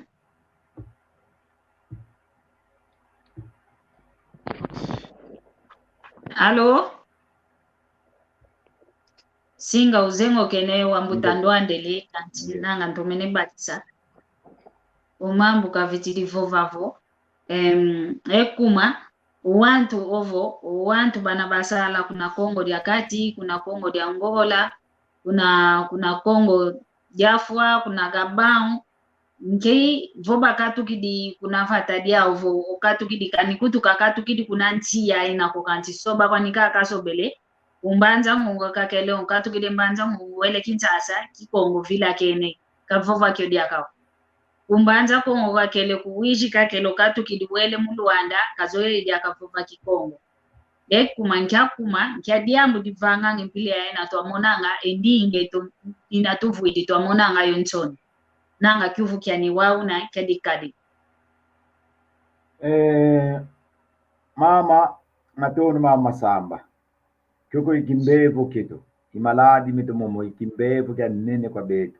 Allô? Singa uzengokene wa mbuta Ndwandele, kansi nanga ntomene bakisa. O mambu kavitidi vova vo. Em, ekuma, wantu ovo, wantu bana basala kuna Kongo dia Kati, kuna Kongo dia Angola, kuna, kuna Kongo dia Fwa, kuna Gabão, nkei vo bakatukidi kuna vata diau vo, okatukidi kani kutu kakatukidi kuna nsi ya ina ko kansi soba kwani kakasobele, ku Mbanza Ngungu kakele, okatukidi Mbanza Ngungu wele Kinshasa, Kikongo vilakene, kavova kio diaka ko. Ku Mbanza Kongo kakele, ku Uíge kakele, okatukidi wele mu Luanda, kazoele diaka vova Kikongo. Ekuma nkia kuma, nkia diambu divanganga mpila ya ina twamonanga, e ndinga eto, ina tuvwidi twamonanga yo nsoni. Nanga kiuvu kiani wau na kia dikadi. Eh, mama, matondo mama Masamba. Kiokio i kimbevo kieto. I maladi meto momo i kimbevo kia nene kwa beto.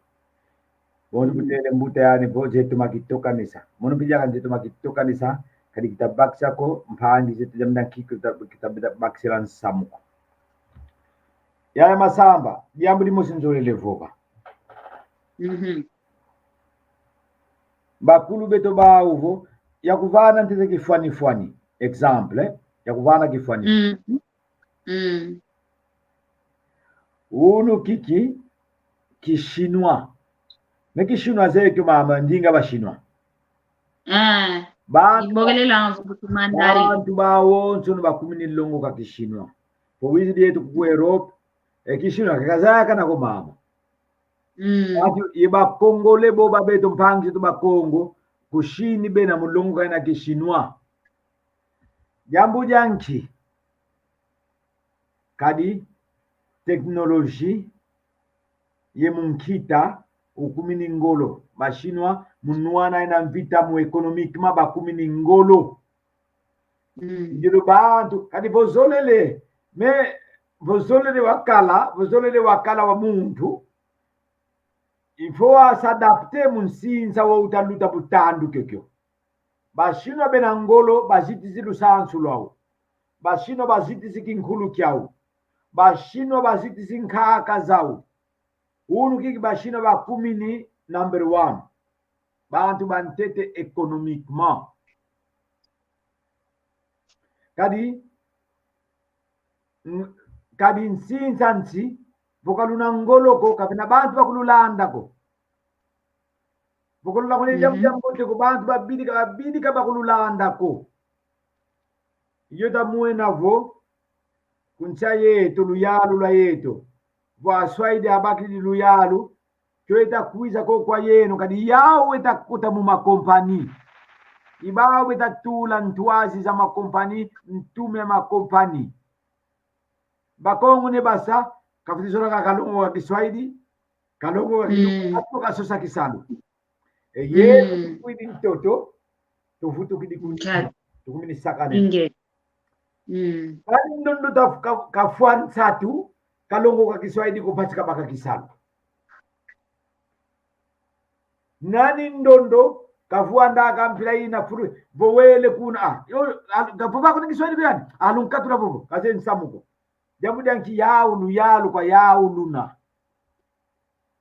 Bonso kutele mbuta yani vo zeto makitokanisa. Mono mpila kani zeto makitokanisa, kadi kitabakisa ko, mpangi zeto diambu dia nkiko kita, kitabakisila nsamu ko. Yaya Masamba, diambu dimosi nzolele vova. Mhm. Bakulu beto bau vo, yakuvana ntete kifwani-fwani. Exemple, eh? Yakuvana kifwani-fwani. Mm. Mm. Unu kiki, ki chinois. Mais ki chinois zeki mama, ndinga ba chinois. Ah, bantu, ibokelela nzo kutu mandarin. Bantu bawonso ni bakumini longoka ki chinois. Po wizidi yetu ku Europe, e ki chinois kakazayakana ko mama. Mm. Ati, ye ba Congolais bo ba beto mpangi zeto ba Kongo, ku Chine bena mu longoka ina ki chinois. Diambu dia nki? Kadi technologie ye munkita ukumini ngolo. Ba Chinois mu nwana ena mvita mu économiquement bakumini ngolo. Mm. Ndilo bantu, kadi vo zolele, mais vo zolele wakala, vo zolele wakala wa muntu, il faut a s'adapter mu nsinsa wa uta luta butandu kiokio. Ba Chinois bena ngolo, bazitisi lusansu lwau. Ba Chinois bazitisi kinkulu kiau. Ba Chinois bazitisi nkaka zau. Unu kiki ba Chinois bakumini number one. Bantu bantete économiquement. Kadi, mm, kadi nsinsa nsi, vo kaluna ngolo ko, kavena bantu bakululanda ko. Vo kaluna kone diambu, mhm, diambote ko, bantu babidika, babidika bakululanda ko. Iyo tamwena vo, ku nsi a yeto, luyalu lwa yeto. Vo aswaidi abakidi luyalu, kio eta kwiza ko kwa yeno, kadi yau eta kota mu makompani. I bau beta tula ntwazi za makompani, ntume ya makompani. Bakongo ne basa, kafwete zola ka kalongoka kiswaidi, kalongoka ki-, mm, atu kasosa kisalu. E ye, mm, tukwidi ntoto, tuvutukidi ku, nka-, tukumini sakane. Inge. Mm. Kadi ndondo ta ka-, kafwa nsatu, kalongoka kiswaidi ko mpasi kabaka kisalu. Nani ndondo, kavwanda ka mpila ina furu, vo wele kuna, ah, yo, al-, kavova kuna kiswaidi ko yani, alunkatula vovo, kaze nsamu ko. Diambu dia nki yau, luyalu kwa yau luna.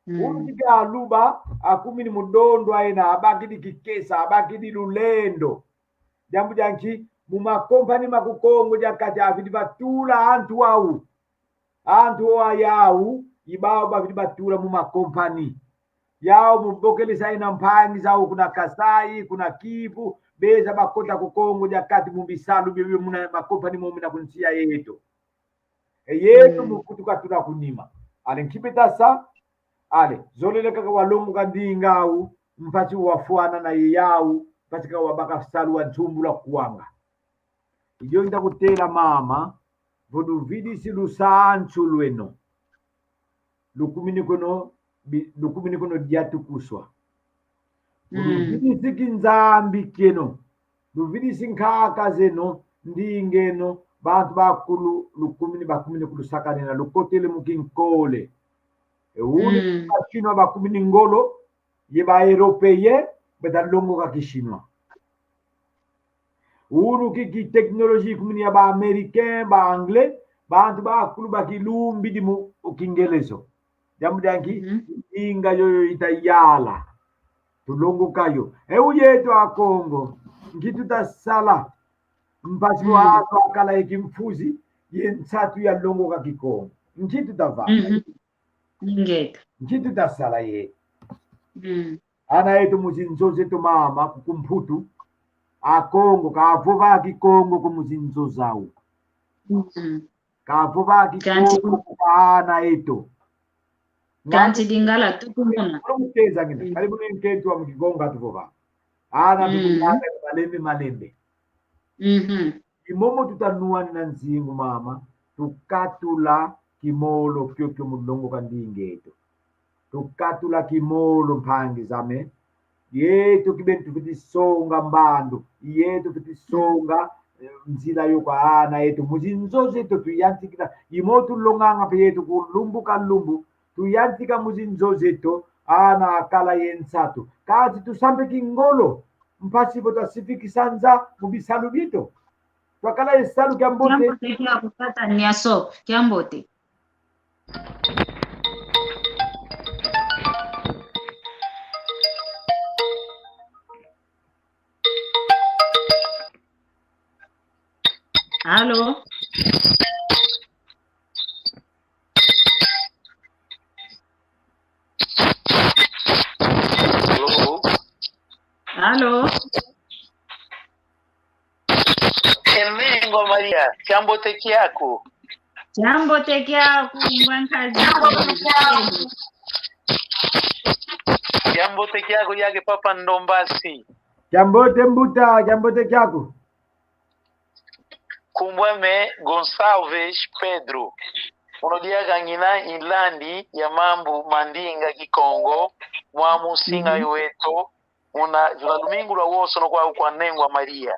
Mm. Unu kiki aluba, akumini mu ndondo aina, abakidi kikesa, abakidi lulendo. Diambu dia nki, mu makompani ma ku Kongo dia Kati, afidi batula antu au. Antu wa yau, i bau bafidi batula mu makompani. Yau mu bokelesa ina mpangi zau kuna Kasai, kuna Kivu, beza bakota ku Kongo dia Kati mu bisalu biobio muna makompani momo mena ku nsi a yeto. E yeto, mm, mu kutuka tuna ku nima. Ale nki beta sa, ale, zolele kaka walongoka ndinga au, mpasi wafwana na yau, mpasi ka wabaka salu wa nsumbula kuanga. I dio nda kutela mama, vo luvidisi lusansu lweno. Lukumini kono, bi-, lukumini kono diatukuswa. Mm. Luvidisi kinzambi kieno. Luvidisi nkaka zeno, ndinga eno, bantu bakulu, lukumini, bakumini kulusakanina, lukotele mu kinkole. E unu, mm, ba Chinois bakumini ngolo, ye ba Européen, beta longoka ki Chinois. Unu ki, ki technologie kumini ya ba Américain, ba Anglais, bantu bakulu bakilumbidi mu Kingelezo. Diambu dia nki, mhm, ndinga yoyo ita yala. Tulongoka yo. E u yeto Akongo, nki tuta sala? Mpasi, mm, wa atu akala ye kimfuzi, ye nsatu yalongoka Kikongo. Nki tuta vanga? Mhm. Ingeta. Nki tuta sala ye? Mm. Ana eto mu zinzo zeto mama kuku Mputu, Akongo, kavova Kikongo ko mu zinzo zau. Mm. Kavova Kikongo kwa ana eto. Kanti Lingala tukumona. Muteza ngina. Mm. Kali mune nkento wa mu Kikongo tuvova. Ana, mm, tukumona malembe, malembe. Mhm. I momo tuta nwanina nzingu mama, tukatula kimolo kiokio mu longoka ndinga eto. Tukatula kimolo mpangi zame. Yeto kibeni tufiti songa mbandu. Yeto tufiti songa, eh, nzila yo kwa ana eto. Mu zinzo zeto tuyantikila. I momo tulonganga mpe yeto ku lumbu ka lumbu. Tuyantika mu zinzo zeto, ana akala ye nsatu. Kansi tusambe kingolo, mpasi vo twasifikisa nza mu bisalu bieto. Twakala ye salu, kiambote. Kiambote kiaku tata Niaso, kiambote. Alo? Alo? Alo? Emengo Maria, kiambote kiaku. Kiambote kiaku, mbwa nkazi. Kiambote kiaku, yake papa Ndombasi. Kiambote mbuta, kiambote kiaku. Nkumbu ame Gonçalves Pedro. Mono diaka ngina inlandi ya mambu ma ndinga Kikongo, mwamu singa, mhm, yo weto, muna, muna lumingu lwa wosono kwau kwa Nengwa Maria.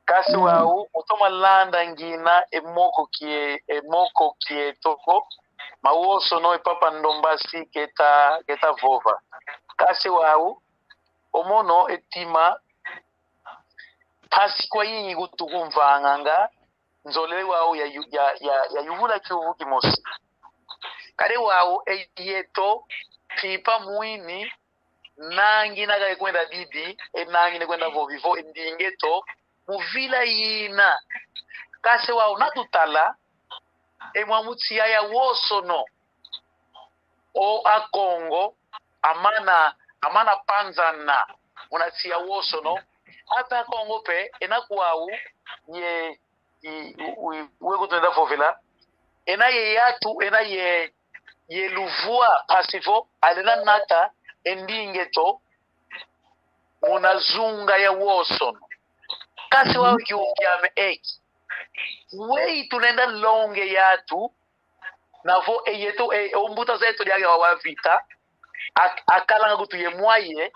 Kasi wau, utoma landa ngina e moko kie-, e moko kieto ko, ma wosono e Papa Ndombasi keta, keta vova. Kasi wau, omono e tima, mpasi kwayingi kutukumvanganga, nzolele wau ya yu-, ya, ya, ya yuvula kiuvu kimosi. Kadi wau, e yeto, mpimpa mwini, nangina kaka kwenda bibi, e nangina kwenda vovi vo, e ndinga eto, mu vila yina. Kasi wau na tutala, e mwa mu tiya ya wosono. O Akongo, amana, amana panzana, muna tiya wosono. Ape Akongo pe, ena kwau, ye, i, u-, u-, we kutwenda vovela. Ena ye yatu, ena ye, ye luvwa, mpasi vo, alenda nata, e ndinga eto, muna zunga ya wosono. Kasi wau kiuvu kiame eki. Weyi tulenda longa e yatu, na vo e yeto, e, o mbuta zeto diaka wa vita, ak-, akalanga kutu ye mwaye,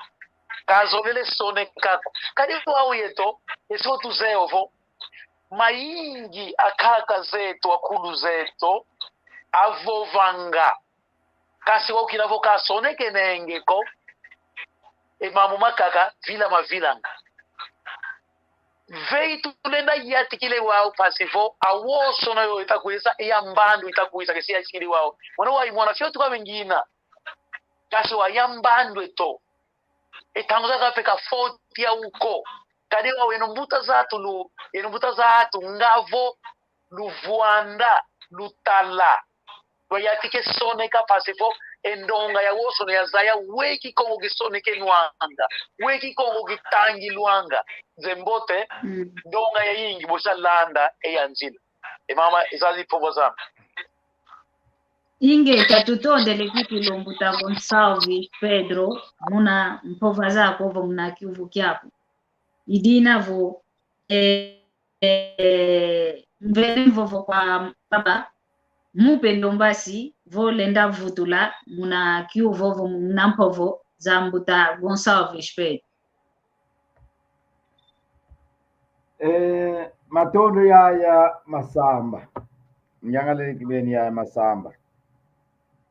kazolele soneka ko. Kadi wau yeto, esi o tuzeye ovo. Mayingi akaka zeto, akulu zeto, avovanga. Kasi wau kina vo kasonekenenge ko, e mambu makaka, vila mavilanga. Veyi tulenda yantikila wau mpasi vo, a wosono yo ita kwisa, e ya mbandu ita kwisa, kesi yantikila wau. Mwana wau, mwana fio tuka mengina. Kasi wa ya mbandu eto. E ntangu zakaka pe ka foti yau ko. Kadi wau eno mbuta zatu lu-, eno mbuta zatu ngavo, luvwanda, lutala. Lwayantika soneka mpasi vo, e ndonga ya wosono yazaya we Kikongo kisonekenwanga, we Kikongo kitangilwanga. Nzeye mbote, ndonga yayingi bosi alanda e ya nzila. E mama, izazi mpova zame. Ingeta, tutondele kikulu mbuta Gonçalves Pedro, muna mpova zako vo muna kiuvu kiaku. I dina vo, eh, eh, mvele mvovo kwa baba, mupe ndombasi, vo lenda vutula, muna kiuvu vo muna mpovo za mbuta Gonçalves Pedro. Eh, matondo yaya Masamba. Ngiangalele kibeni yaya Masamba.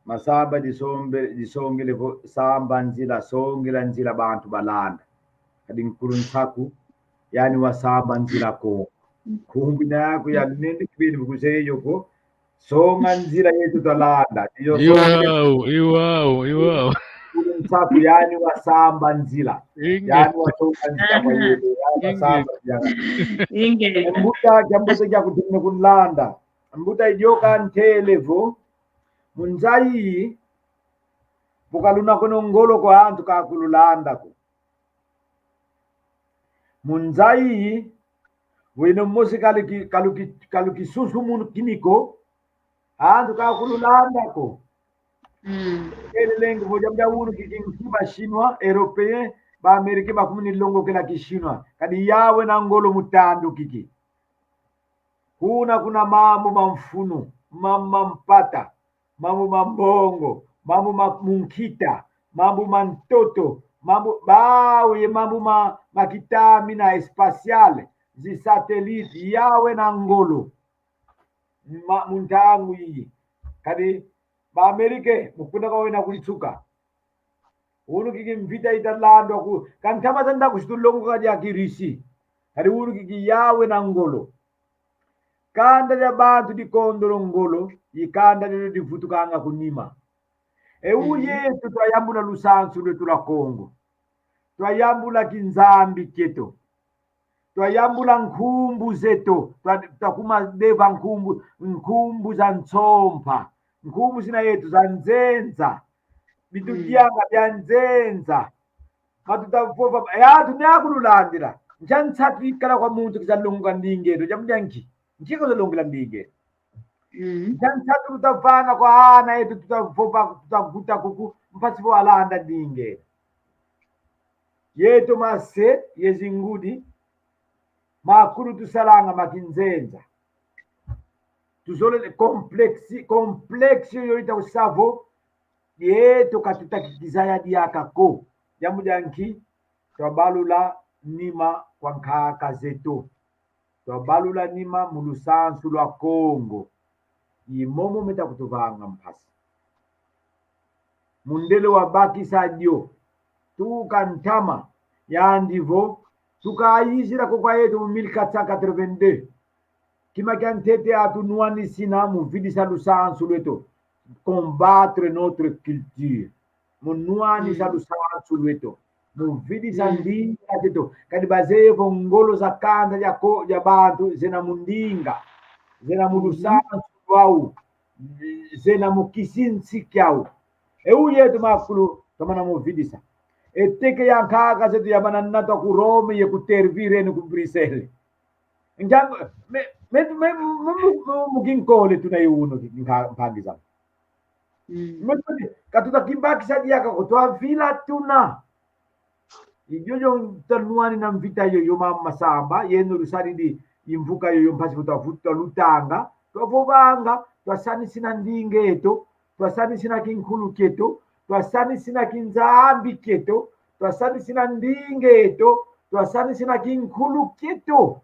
Masamba disombe-, disongele vo samba nzila, songela nzila bantu balanda. Kadi nkulu nsaku, yani wasamba nzila ko. Nkumbu ina yaku ya nende kibeni bukuzeyo ko, songa nzila yetu twalanda. Iyo songa. Iwau, iwau, iwau. Nkulu nsaku yani wasamba nzila. Inge. Yani wasonga nzila kwa yetu. Yani wasamba nzila. Inge. Mbuta, kiambote kia kutumina kunlanda. Mbuta idioka ntele vo. Mu nza iyi, vo kaluna kono ngolo ko antu kakululanda ko. Mu nza iyi, wino mosi kaluki-, kaluki-, kalukisunsumunukini ko, antu kakululanda ko. Mm. Kelelenge vo diambu dia unu kiki nki ba Chinois, Européen, ba Américain bakumini longokela ki Chinois. Kadi yawe na ngolo mu tandu kiki. Kuna, kuna mambu ma mfunu, mambu ma mpata, mambu ma mbongo, mambu ma munkita, mambu ma ntoto, mambu, bau ye mambu ma, ma kitamina espacial, zi satellite, yawe na ngolo. Ma, mu ntangu iyi. Kadi, ba Amerike, mu kuna kwa wena kulisuka. Unu kiki mvita ita landwa ku, kantama tanda kusitu longoka dia Kirisi. Kadi unu kiki yawe na ngolo. Kanda dia bantu dikondolo ngolo, i kanda dio divutukanga ku nima. E u yetu twayambula lusansu lwetu lwa Kongo. Twayambula kinzambi kieto. Twayambula nkumbu zeto, twa-, twakuma deva nkumbu, nkumbu za nsompa, nkumbu zina yetu za nzenza, bitu dianga bia nzenza. Matuta vova, ya, tuna kululandila. Nkia nsatu ikala kwa muntu kiza longa ndinga eto, diambu dia nki? Nkia kiza longela ndinga eto? Mm. Nkia nsatu tutavana kwa ana eto, tutavova, tutavuta kuku, mpasi vo alanda ndinga eto? Yeto mase ye zingudi, makulu tusalanga ma kinzenza. Tuzolele complexi-, complexio yo ita kusa vo, yeto katuta kizaya diaka ko. Diambu dia nki? twabalula nima kwa nkaka zeto. Twabalula nima mu lusansu lwa Kongo. I momo meta kutuvanga mpasi. Mundele wabakisa dio, tuka ntama, yandi vo, tukayizila ko kwa yeto mu mille quatre cent quatre-vingt-deux. Kima kia ntete atunwanisina mu vidisa lusansu lweto. Combattre notre culture. Mu nwanisa lusansu lweto. Mu vidisa ndinga zeto. Kadi bazeye vo ngolo za kanda dia ko-, dia bantu zena mu ndinga. Zena mu lusansu lwau. Zena mu kisinsi kiau. E u yeto makulu twamana mu vidisa. E teke ya nkaka zeto yamana natwa ku Rome ye ku Tervuren ku Bruxelles. Njangu, me, me, me, mu, mu, mu, mu kinkole tuna ye unu, nka-, mpangi zame. Mm. Me, me, katuta kibakisa diaka ko twavila tuna. I diodio tanwani na mvita yoyo mama Masamba, yeno lusadidi i mvuka yoyo mpasi vo twavu-, twalutanga, twavovanga, twasanisina ndinga eto, twasanisina kinkulu kieto, twasanisina kinzambi kieto, twasanisina ndinga eto, twasanisina kinkulu kieto.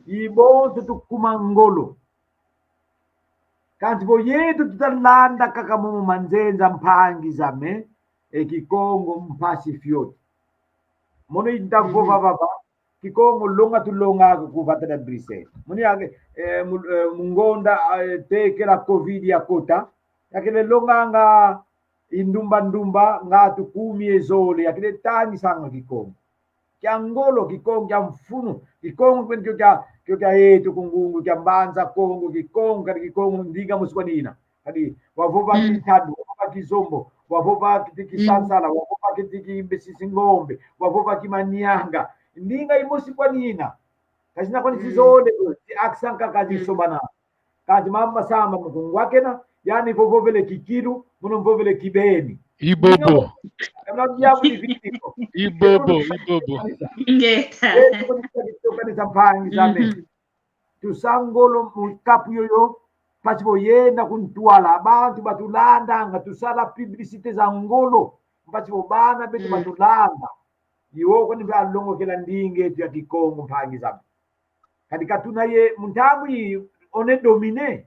I bonso tukuma ngolo. Kansi vo yeto tutalanda kaka momo manzenza mpangi zame, e Kikongo mpasi fioti. Mono i ntavova vava, Kikongo longa tulonga ku vata da Bruxelles. Mono yake, eh, mu-, eh, mu ngonda, eh, tekela covid yakota, yakele longanga i ndumba ndumba, ngatu kumi ye zole, yakele tangisanga Kikongo. Kia ngolo, Kikongo kia mfunu, Kikongo kwene kio kia, kio kia yeto ku Ngungu, kia Mbanza Kongo, Kikongo, kadi Kikongo ndinga mosi kwanina. Kadi wavova Kintadu, wavova Kizombo, wavova kiti Kisansala, wavova kiti Kimbesi Ngombe, wavova Kimanianga. Ndinga imosi kwanina. Kazina kwani zizole, zi accent kaka zisobana. Kansi mama Masamba mu kungwakena, yani vovovele Kikilu, mono mvovele Kibeni. Ibobo. Emna diabu ni vitiko. Ibobo, ibobo. Ngeta. Yesu kuni kitokanisa mpangi zame. Tusa ngolo mu kapu yoyo, mpasi vo yenda ku ntwala, bantu batulandanga, tusala publicité za ngolo, mpasi vo bana beto batulanda. Iwo kuni valongokela ndinga eto ya Kikongo mpangi zame. Kadi katuna ye mu ntangu yi, on est dominé.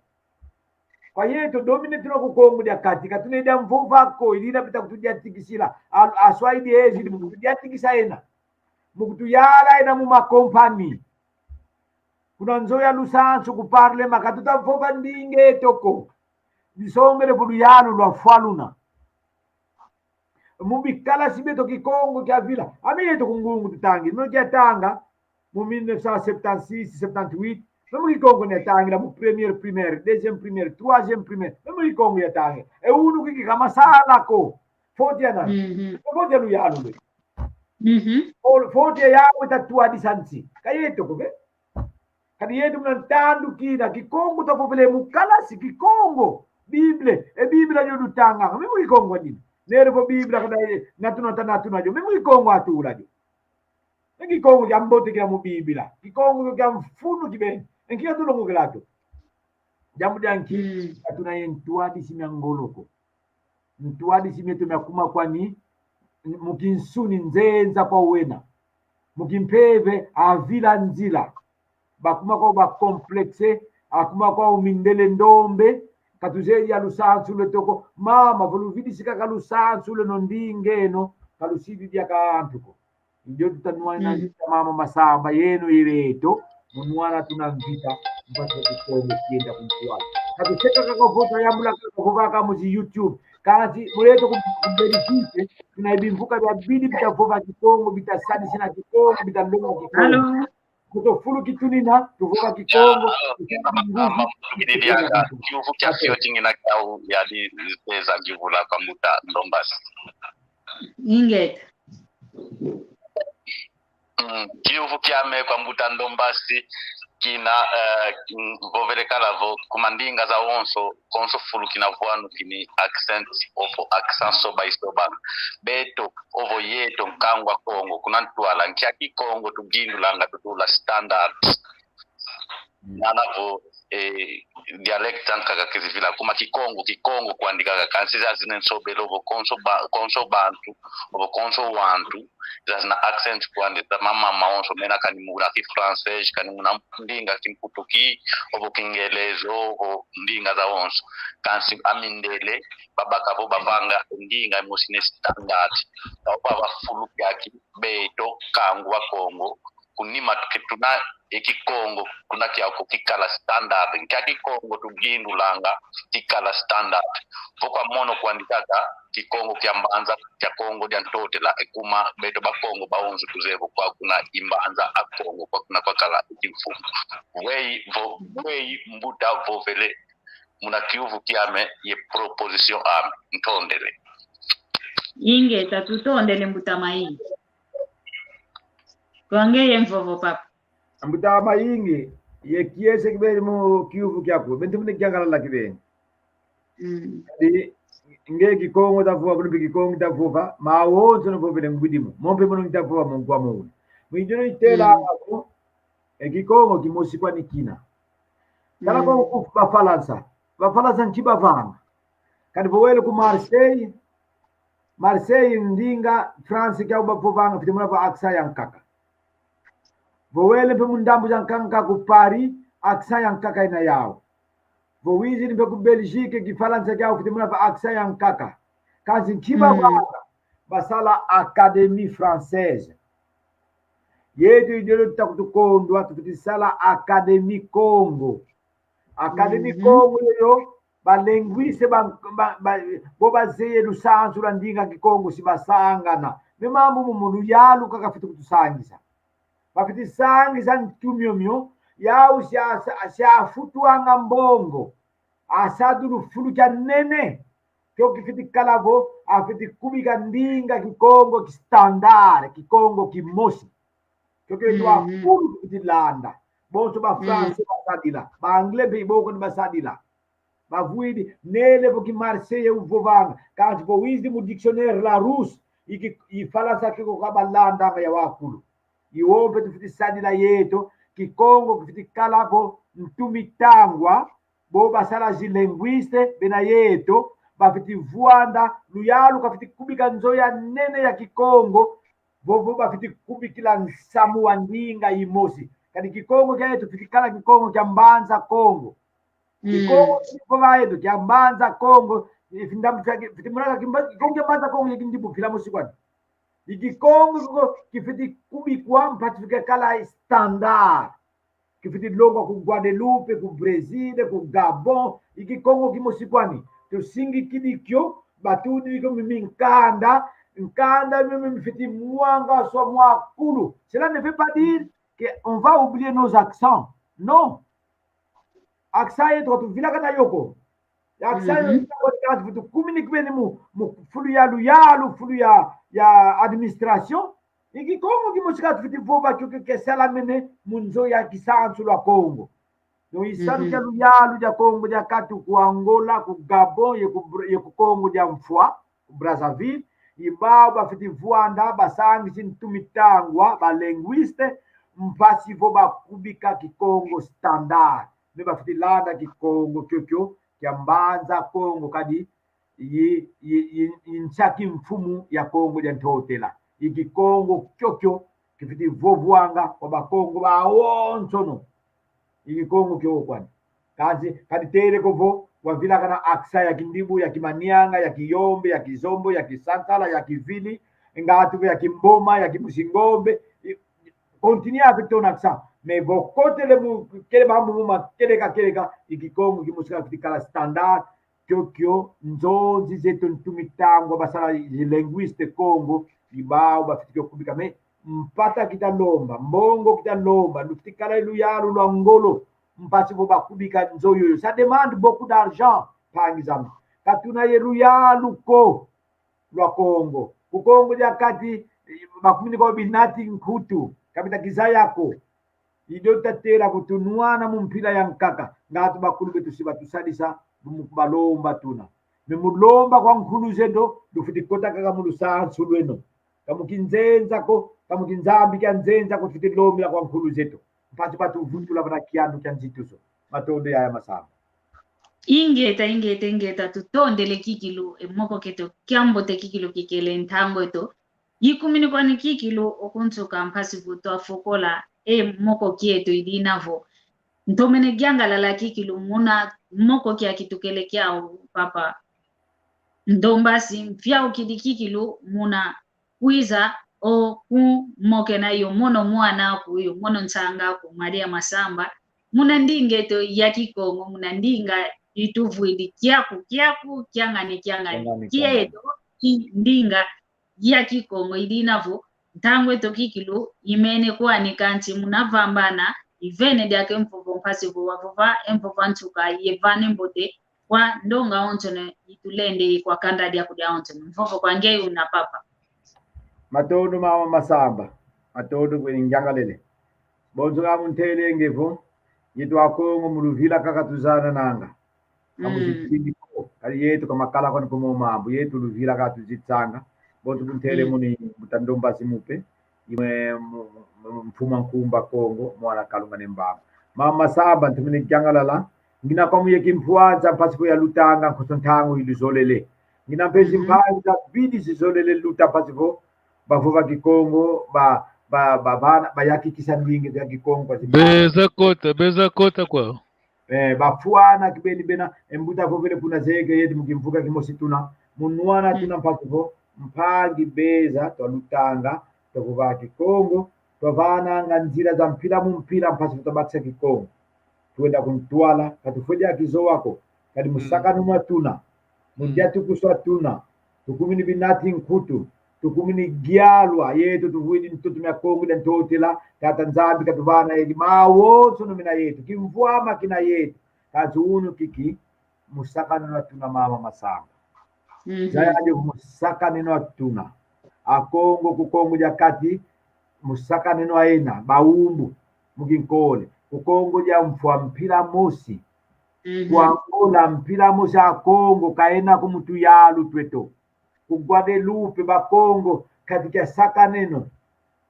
Kwa yeto dominé tuna ku Kongo dia Kati, katuna ye dia mvova ko, ilina beta kutudiatikisila, a, aswaidi ezidi mu kutudiatikisa ena. Mu kutuyala ena mu makompani. Kuna nzo ya lusansu ku parlement, katuta vova ndinga eto ko. Disongele vo luyalu lwafwa luna. Mu bikalasi beto Kikongo kiavila. Ami yeto ku Ngungu tutangila. Mono kiatanga mu mille neuf cent septante-six, septante-huit. Meme Kikongo niatangila mu première primaire, deuxième primaire, troisième primaire. Meme Kikongo yatangila. E unu kiki kamasala ko. Foti ya nani? Foti ya luyalu lwe. Fo-, foti ya yawe tatwadisa nsi. Ka yeto ko ke? Kadi yeto muna ntandu kina, Kikongo twavovele mu kalasi, Kikongo. Bible, e Bible yo lutanganga, meme Kikongo nina. Nere vo Bible kada ye, natuna ta natuna yo, meme Kikongo atula yo. E Kikongo kia mbote kila mu Bible. Kikongo kia mfunu kibeni. E nki katulongokela kio? Diambu dia nki, katuna ye ntwadisi mia ngolo ko. Ntwadisi mieto miakuma kwani, mu kinsuni nzenza kwa wena. Mu kimpeve avila nzila. Bakuma kwau ba complexé, akuma kwau mindele ndombe, katuzeye ya lusansu lweto ko. Mama, vo luvidisi kaka lusansu lweno ndinga eno, kalusidi diaka antu ko. Ndio tutanwana na mvita mama Masamba yeno ileto, munwana tuna mvita, mpasi Kikongo kienda ku ntwala. Katuseka kaka vo twayambula kaka vo vaka mu zi YouTube. Kansi muleto ku, ku Belgique, tuna bimvuka biabidi bita vova Kikongo, bita sanisina Kikongo, bita longa Kikongo. Kuto fulu kitunina, tuvova Kikongo, Masamba, mvukidi diaka, kiuvu kia fioti ngina kiau ya di, di peza kivula kwa mbuta Ndombasi. Ingeta. Mm, kiuvu kiame kwa mbuta Ndombasi kina, eh, mm, vovele kala vo, ku mandinga zawonso, konso fulu kina vwanu kini accent, ovo accent soba isobanga. Beto, ovo yeto, nkangu a Kongo, kuna ntwala, nkia Kikongo tugindulanga tutula standard. Mm. Nana vo, eh, dialecte ankaka kizivila kuma Kikongo, Kikongo kwandi kaka, kansi zazina nsobele ovo konso ba-, konso bantu, ovo konso wantu, zazina accent kwandi, za mama mawonso, mena kani muna Kifrançais, kani muna ndinga Kimputu ki, ovo Kingeleza, ovo ndinga zawonso. Kansi a mindele, babaka vo bavanga ndinga imosi ne standard. Ovo bavafulu kiaki, beto, kangu Bakongo, kunima tuki tuna e Kikongo, tuna kiau kikala standard. Nkia Kikongo tugindulanga kikala standard. Vo kwa mono kwandi kaka, Kikongo kia mbanza, kia Kongo dia Ntotela, e kuma beto Bakongo bawonso tuzeye vo kwa kuna i mbanza a Kongo, kwa kuna kwakala e kimfumu. Weyi vo, weyi mbuta vovele muna kiuvu kiame ye proposition ame. Ntondele. Ingeta, tutondele mbuta Mayingi. Kwa ngeye mvovo, papa. Mbuta Mayingi, ye kiese kibeni mu kiuvu kiaku, benti mune kiangalala kibeni. Mm. Di, nge Kikongo tavova, kunupi Kikongo tavova, mawonso novovele ngwidimo. Mompe mono ngitavova mo nkwa mune. Mwidino itela Mm. ako, e Kikongo kimosi kwani kina. Tala Mm. ko ku Bafalansa. Bafalansa nki bavanga. Kadi vo wele ku Marseille, Marseille ndinga France kiau bavovanga, fiti muna va accent yankaka. Vo wele mpe mu ndambu zankaka ku Paris, accent yankaka ina yau. Vo wizidi mpe ku Belgique, Kifalansa kiau fiti muna va accent yankaka. Kansi nki Mm. bavanga, basala Académie Française. Yetu i diodio tuta kutukondwa, tufiti sala Académie Kongo. Académie Mhm. Kongo yoyo, ba linguiste ba, ba, ba, bo bazeye lusansu lwa ndinga Kikongo si basangana. Me mambu momo luyalu kaka fiti kutusangisa. Bafiti sangisa ntu miomio, yau sia, sia, siafutwanga mbongo. Asadi lufulu kia nene. Kio kifiti kala vo, afiti kubika ndinga Kikongo ki standard, Kikongo kimosi. Kio kio Mhm. wakulu kifiti landa. Bonso ba Mhm. Français basadila, ba Anglais mpe i boko ni basadila. Bavwidi, nele vo ki Marseillais uvovanga, kansi vo wizidi mu dictionnaire Larousse, i ki, i Falansa kiko kabalandanga ya wakulu. I wompe tufiti sadila yeto, Kikongo kifiti kala vo ntu mitangwa, bo basala zi linguiste, bena yeto, bafiti vwanda, luyalu kafiti kubika nzo ya nene ya Kikongo, vovo bafiti kubikila nsamu wa ndinga imosi. Kadi Kikongo kia yeto fiti kala Kikongo kia Mbanza Kongo. Mm. Kikongo kivova yeto kia Mbanza Kongo, i findambu fia ki-, fiti muna ka Kimba-, Kikongo kia Mbanza Kongo ye kindibu fila mosi kwani. I Kikongo kiko kifiti kubikwa mpasi fika kala standard. Kifiti longwa ku Guadeloupe, ku Brésil, ku Gabon, i Kikongo kimosi kwani. Tusingikidi kio, batudidi kio mimi nkanda, nkanda mimi mifiti mwangaswa mwakulu. Cela ne veut pas dire que on va oublier nos accents. Non. Accent yetu katuvilakana yo ko. Accent yetu Mhm. katuvutu communiquer beni mu, mu fulu ya luyalu, fulu ya, ya administration. I Kikongo kimosi katufiti vova kio ke, kesalamene mu nzo ya kisansu lwa Kongo. No isalu Mhm. kia luyalu dia Kongo dia Kati ku Angola, ku Gabon, ye ku Br-, ye ku Kongo dia Mfwa, ku Brazzaville, i bau bafiti vwanda, basangisi ntu mitangwa, ba linguiste, mpasi vo bakubika Kikongo standard. Me bafiti landa Kikongo kiokio, kia Mbanza Kongo kadi, i, i, i, i nsi a kimfumu ya Kongo dia Ntotela. I Kikongo kiokio kifiti vovwanga kwa Bakongo bawonsono. I Kikongo kio kwani. Kansi, kadi tele ko vo, wavilakana accent ya Kindibu, ya Kimanianga, ya Kiyombe, ya Kizombo, ya Kisansala, ya Kivili, ngatu ya Kimboma, ya Kimusingombe, i, continue avec ton accent. Mais vo kotele mu, kele mambu mu ma, keleka, keleka, i Kikongo kimosi kafiti kala standard, kiokio, nzonzi zeto ntu mitangwa basala linguiste Kongo, i bau bafiti kio kubika. Mais mpata kita lomba, mbongo kita lomba, lufiti kala luyalu lwa ngolo, mpasi vo bakubika nzo yoyo. Ça demande beaucoup d'argent, mpangi zame. Katuna ye luyalu ko lwa Kongo. Ku Kongo dia Kati, bakumini kwa binati nkutu, kabita kizaya ko. I dio tatela kutunwana mu mpila ya nkaka, ngatu bakulu beto si batusadisa, mu kubalomba tuna. Me mu lomba kwa nkulu zeto, lufiti kota kaka mu lusansu lweno. Ka mu kinzenza ko, ka mu kinzambi kia nzenza ko, tufiti lombela kwa nkulu zeto. mpasi batuvutula vana kiandu kia nzitusu. Matondo yaya Masamba. Ingeta, ingeta, ingeta, tutondele kikilu, e moko kieto kiambote kikilu kikele ntangu eto. Ikumini kwani kikilu okunsuka mpasi vo twafokola e moko kieto idina vo ntomene yangalala kikilu muna moko kia kitukele kiau, papa. Ndombasi mfiaukidi kikilu muna kwiza okumokena yo mono mwana aku, yo mono nsanga aku, Maria Masamba, muna ndinga eto ya Kikongo, muna ndinga ituvwidi kiaku, kiaku, kiangani, kiangani. Kiangani, kiangani. Kieto, i-, ndinga ya Kikongo, idina vo, ntangu eto kikilu, imene kwani kansi muna vambana, ivene diaka e mvovo mpasi vo wavova, e mvovo a nsuka, yevana mbote, kwa ndonga onsono itulende, kwa kanda diaku diawonsono. Mvovo kwa ngeye una papa. Matondo mama Masamba. Matondo kweni ngiangalele. Bonso nga muntele nge vo, yeto Akongo mu luvila kaka tuzanananga. Ka muzitini ko, kadi yeto ka makala kwani ko mo mambu, yeto luvila ka tuzitsanga. Bonso kuntele muni mbuta Ndombasi Mupe. Imwe mu-, mu-, mfumu a nkumbu a Kongo, mwana Kalunga Ne Mbamba. Mama Masamba, ntomene yangalala. Ngina kwa muye kimpwanza mpasi vo yalutanga nkoso ntangu iluzolele. Ngina mpe zimpangi zabidi zizolele luta mpasi vo bavova Kikongo, ba, ba, ba, bana, bayakikisa ndinga ya Kikongo kwa zimpangi. Beza kota, beza kota kwa. Eh, bafwana kibeni bena, e mbuta vovele kuna zeke yeto mu kimvuka kimosi tuna, mu nwana tuna mpasi vo, mpangi beza, twalutanga, twavova Kikongo, twavananga nzila za mpila mu mpila mpasi vo twabakisa Kikongo. Twenda ku ntwala, ka tufwete kizowa ko, kadi musakaneno tuna, mu diatukuso tuna, tukumini binati nkutu, tukumini gialwa, yeto tuvwidi ntoto mia Kongo dia Ntotela, Tata Nzambi katuvana yedi, mawonsono mena yeto, kimvwama kina yeto, kansi unu kiki, musakaneno tuna mama Masamba. Zaya adi musakaneno tuna. Akongo ku Kongo dia Kati, musakaneno ena, bawumbu, mu kinkole, ku Kongo dia Mfwa mpila mosi, ku Angola mpila mosi Akongo, kaena ko mu tuyalu tweto. Ku Guadeloupe, Bakongo, kati kia sakaneno.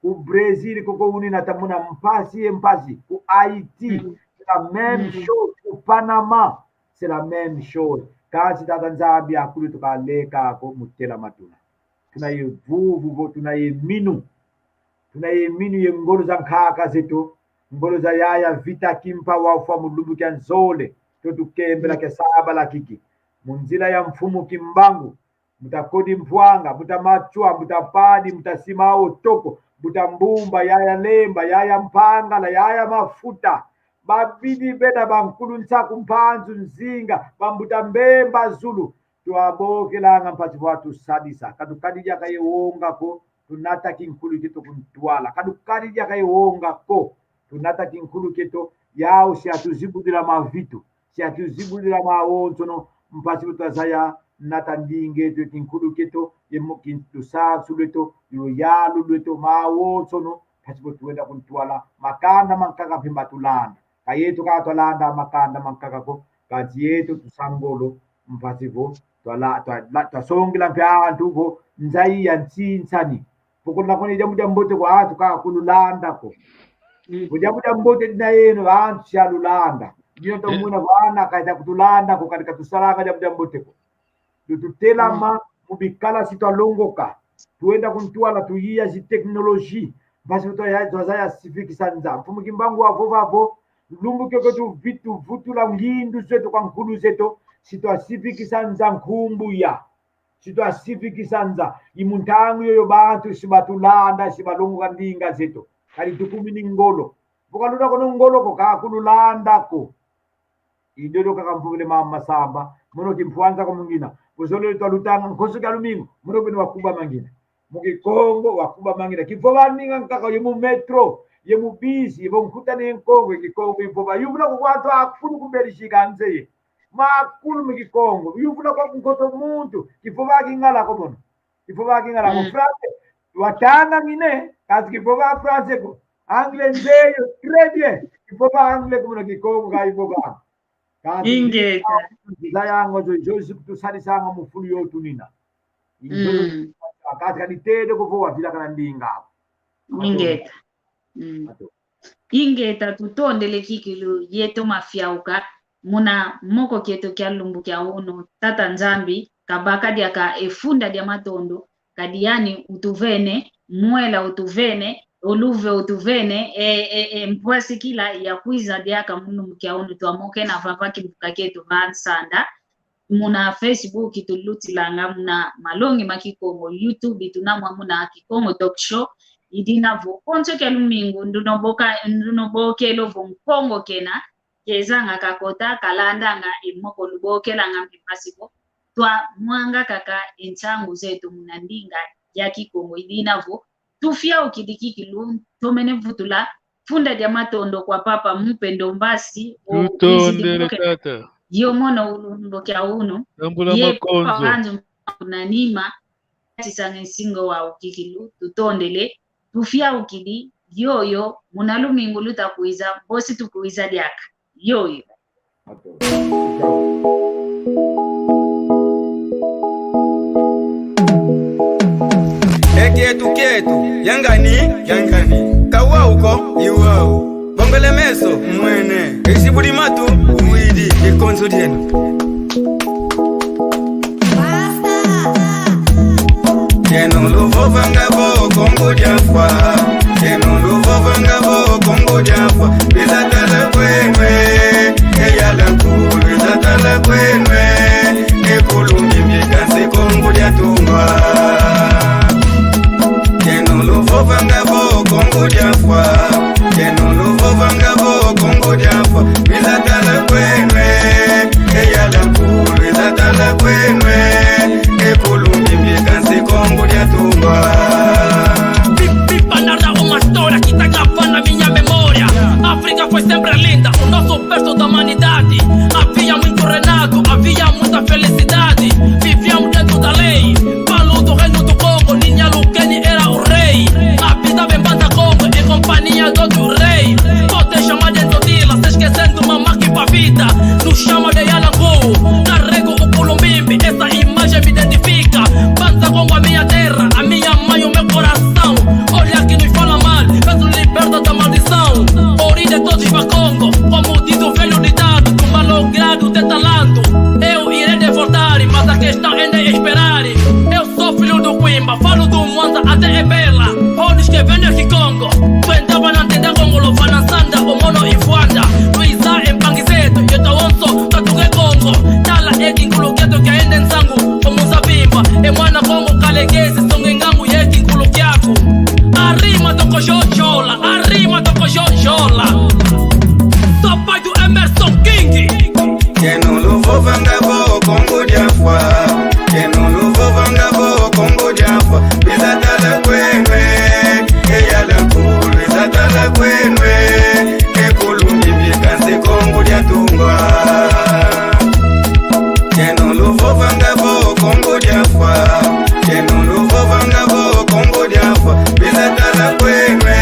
Ku Brésil, koko uni nata muna mpasi ye mpasi. Ku Haïti, c'est la même chose. Ku Panama, c'est la même chose. Kansi Tata Nzambi akulu tukaleka ko mu telama tuna. Tuna ye vuvu vo, tuna ye minu. Tuna ye minu ye ngolo za nkaka zeto. Ngolo za yaya Vita Kimpa wafwa mu lumbu kia nzole. To tukembela kia sabala kiki. Mu nzila ya mfumu Kimbangu. Mbuta Kodi Mpwanga, mbuta Matswa, mbuta Padi, mbuta Simao Toko, mbuta Mbumba, yaya Lemba, yaya Mpangala, yaya Mafuta, babidi bena bankulu Nsaku, Mpanzu, Nzinga, bambuta Mbemba Zulu, twabokelanga mpasi vo watusadisa. Ka tukadi diaka ye wonga ko, tunata kinkulu kieto ku ntwala. Ka tukadi diaka ye wonga ko, tunata kinkulu kieto, yau si atuzibudila mavitu. Si atuzibudila mawonsono, mpasi vo twazaya nata ndinga eto, kinkulu kieto, ye mu kin-, lusansu lweto, luyalu lweto, mawonsono, mpasi vo twenda ku ntwala, makanda mankaka mpe matulanda. Ka yeto ka twalanda makanda mankaka ko, kansi yeto tusa ngolo, mpasi vo twala-, twala-, twasongela mpe antu vo nza iya nsinsani. Pokona kone diambu diambote ko, antu ka kululanda ko. Mm. Vo diambu diambote dina yeno, antu si alulanda. Dina tomwena vana kaita kutulanda ko, kadi katusalanga diambu diambote ko. Tutelama mu bikala si twalongoka. Twenda ku ntwala tuyiya zi technologie. Mpasi twaya-, twazaya sivikisa nza. Mfumu Kimbangu wavova vo, lumbu kiokio tuvitu-, vutula ngindu zeto kwa nkulu zeto, si twasivikisa nza nkumbuya. Si twasivikisa nza, i mu ntangu yoyo bantu si batulanda, si balongoka ndinga zeto. Kadi tukumini ngolo. Vo kaluna kono ngolo ko, ka kululanda ko. I diodio kaka mpovele mama Masamba, mono kimpwanza ko mungina. Kuzolele twalutanga nkoso kia lumingu, mono beno wakubama ngina. Mu Kikongo wakubama ngina. Kivova ndinga nkaka ye mu métro, ye mu bus, ye vo nkutana ye Nkongo, ye Kikongo ivova. Yuvula ko kwa antu akulu ku Belgique anzeye. Makulu mu Kikongo. Yuvula kwa nkoto muntu. Kivova Kingala ko mono. Kivova Kingala ko. Mm. Français. Watanga ngine, kansi kivova français ko. Anglais nzeyo, très bien. Kivova anglais ko mono, Kikongo ka ivova. Kansi ingeta. Nzila yango zo, zo zikutusadisanga mu fulu yo tunina. Izo, mm, kansi kadi tede ko vo wavila kana ndinga. Ingeta. Mm. Ato. Ingeta, tutondele kikilu yeto mafiauka muna moko kieto kia lumbu kia unu. Tata Nzambi kabaka diaka e funda dia matondo, kadi yani utuvene, mwela utuvene, oluve utuvene, e, e, e mpwasikila ya kwiza diaka mu lumbu kia unu. Twamokena vava kimbuka kieto va nsanda. Muna Facebook tulutilanga muna malongi ma Kikongo, YouTube tunamwa muna Kikongo Talk Show. Idina vo konso kia lumingu ndunoboka, ndunobokelo vo Nkongo kena kezanga kakota kalandanga e moko lubokelanga mbi mpasi ko. Twamwanga kaka e nsangu zeto muna ndinga ya Kikongo. Idina vo tufiaukidi kikilu, tomene vutula funda dia matondo kwa Papa Mupendo Mbasi, o tutondele wizidi boke tata. Yo mono ulumbo kia unu. Tambula ye makonzo. Papa wanzu na nima, tisanga nsingo wa ukikilu, tutondele, tufiaukidi, yoyo, muna lumingu luta kwiza, bosi tukwiza diaka. Yoyo. E kietu kietu, yangani, yangani. Kawau ko, iwau. Bongele meso, mwene. Isi budi matu, uwidi, ikonzo dieno. Kieno luvovanga vo Kongo dia Mfwa. Kieno luvovanga vo Kongo dia Mfwa. Bizatala kwenwe. Eyala nkulu bizatala kwenwe. Ekulu mimbi kansi Kongo dia Tungwa. Kieno luvovanga vo Kongo dia Mfwa. Kieno luvovanga vo Kongo dia Mfwa. Bizatala kwenwe. Eyala nkulu bizatala kwenwe. Ekulu mimbi kansi Kongo dia Tungwa. Pi-, pipa narra uma história que tá gravada na minha memória. África foi sempre linda, o nosso berço da humanidade. Havia muito renato, havia muita felicidade. Vivíamos dentro da lei. Falo do reino do Congo, Ninya Lukeni era o rei. Habitava em Banda Congo, em companhia do outro rei. Pode chamar de Ntotila, se esquecendo Mamaki pra vida. Nos chama de Yalangu, carrego o Kulumbimbi, essa imagem me identifica. Banda Congo, a minha terra, a minha mãe, o meu coração. Olha que nos fala mal, mas nos liberta da maldição. Origem de todos os Bakongo, como diz o velho ditado, do malogrado de talento. Eu irei de voltar, mas a questão ainda é esperar. Eu sou filho do Quimba, falo do Mwanza até Ebela. Onde que vem esse Congo? Tu entrava na tenda Congo, lo fana sanda, o mono e fuanda. Luiza em Pangizeto, e teu onso, tatugue Congo. Tala e kinkulu keto que ainda em sangue, como Zabimba. E mwana Congo, Kalegezi, Songengangu, e kinkulu kiaku. A rima toko jojola, a rima toko jojola. Sou pai do Emerson King. Kieno luvovanga vo Kongo dia Mfwa. Kieno luvovanga vo Kongo dia Mfwa. Bizatala kwenwe. Eyala nkulu bizatala kwenwe. Ekulu mimbi kansi Kongo dia Tungwa. Kieno luvovanga vo Kongo dia Mfwa. Kieno luvovanga vo Kongo dia Mfwa. Bizatala kwenwe.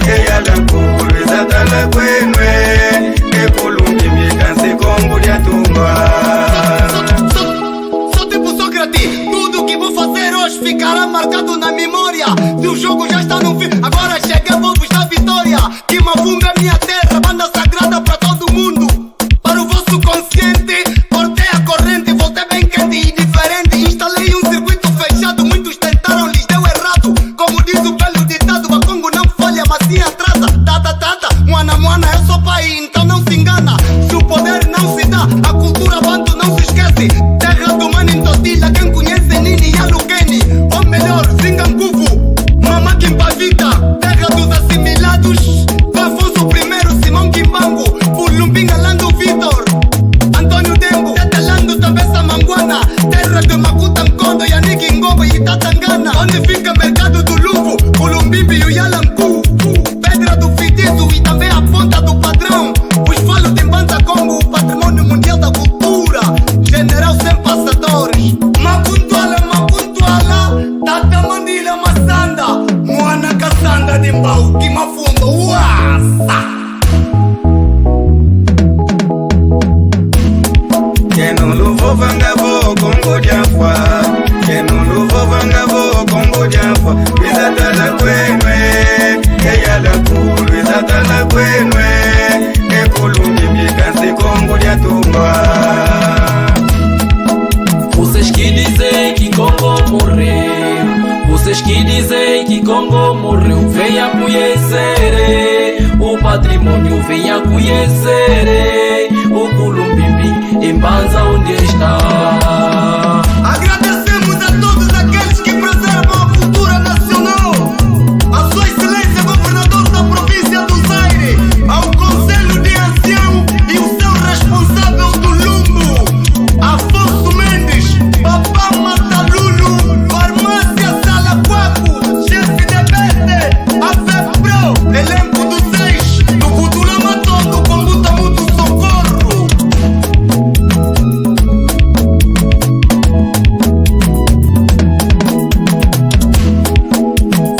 Eyala nkulu bizatala kwenwe. Ekulu mimbi kansi Kongo dia Tungwa. Sou, sou, sou tipo Sócrates. Tudo que vou fazer hoje ficará marcado na memória. Se o jogo já está no fim, agora cheguei, vou buscar vitória. Que Mavumba é minha terra, banda sagrada pra todo mundo. Para o vosso consciente, cortei a corrente, voltei bem quente e diferente. Instalei um circuito fechado, muitos tentaram, lhes deu errado. Como diz o velho ditado, Bakongo não falha, mas sim atrasa. Tata, tata, mwana, mwana, eu sou pai, então não se engana. Se o poder não se dá, a cultura bantu não se esquece. Terra do mano Ntotila, quem conhece Nini Yalukeni. Ou melhor, Zingankuvu, Mama Kimpavita. Terra dos assimilados, Afonso primeiro, Simão Kimbangu, Fulumbinga Lando Vitor, António Dembo, Teta Lando, Tabessa Manguana, terra de Makuta Nkondo, Yannick Ngobo e Tata Ngana, onde fica mercado do Luvo, Kulumbimbi e o Yalanku, Pedra do Fitizo e também a Ponta do Padrão, Venha conhecer o Kulumbimbi em Mbanza, onde está. Agradecemos a todos aqueles que preservam a cultura nacional, a Sua Excelência Governador da Província do Zaire, ao Conselho de Ancião e o seu responsável do Lumbo, Afonso Mendes, Papá Matalulu, Farmácia Salaquaco, chefe de bete, a FEPRO, elenco do seis, do Butula Matondo, com Buta Mutu Socorro.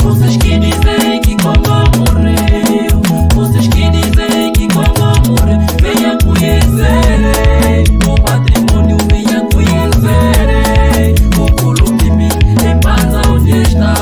Vocês que dizem que Congo morreu, vocês que dizem que Congo morreu, venha conhecer o património, venha conhecer o Kulumbimbi em Mbanza, onde está.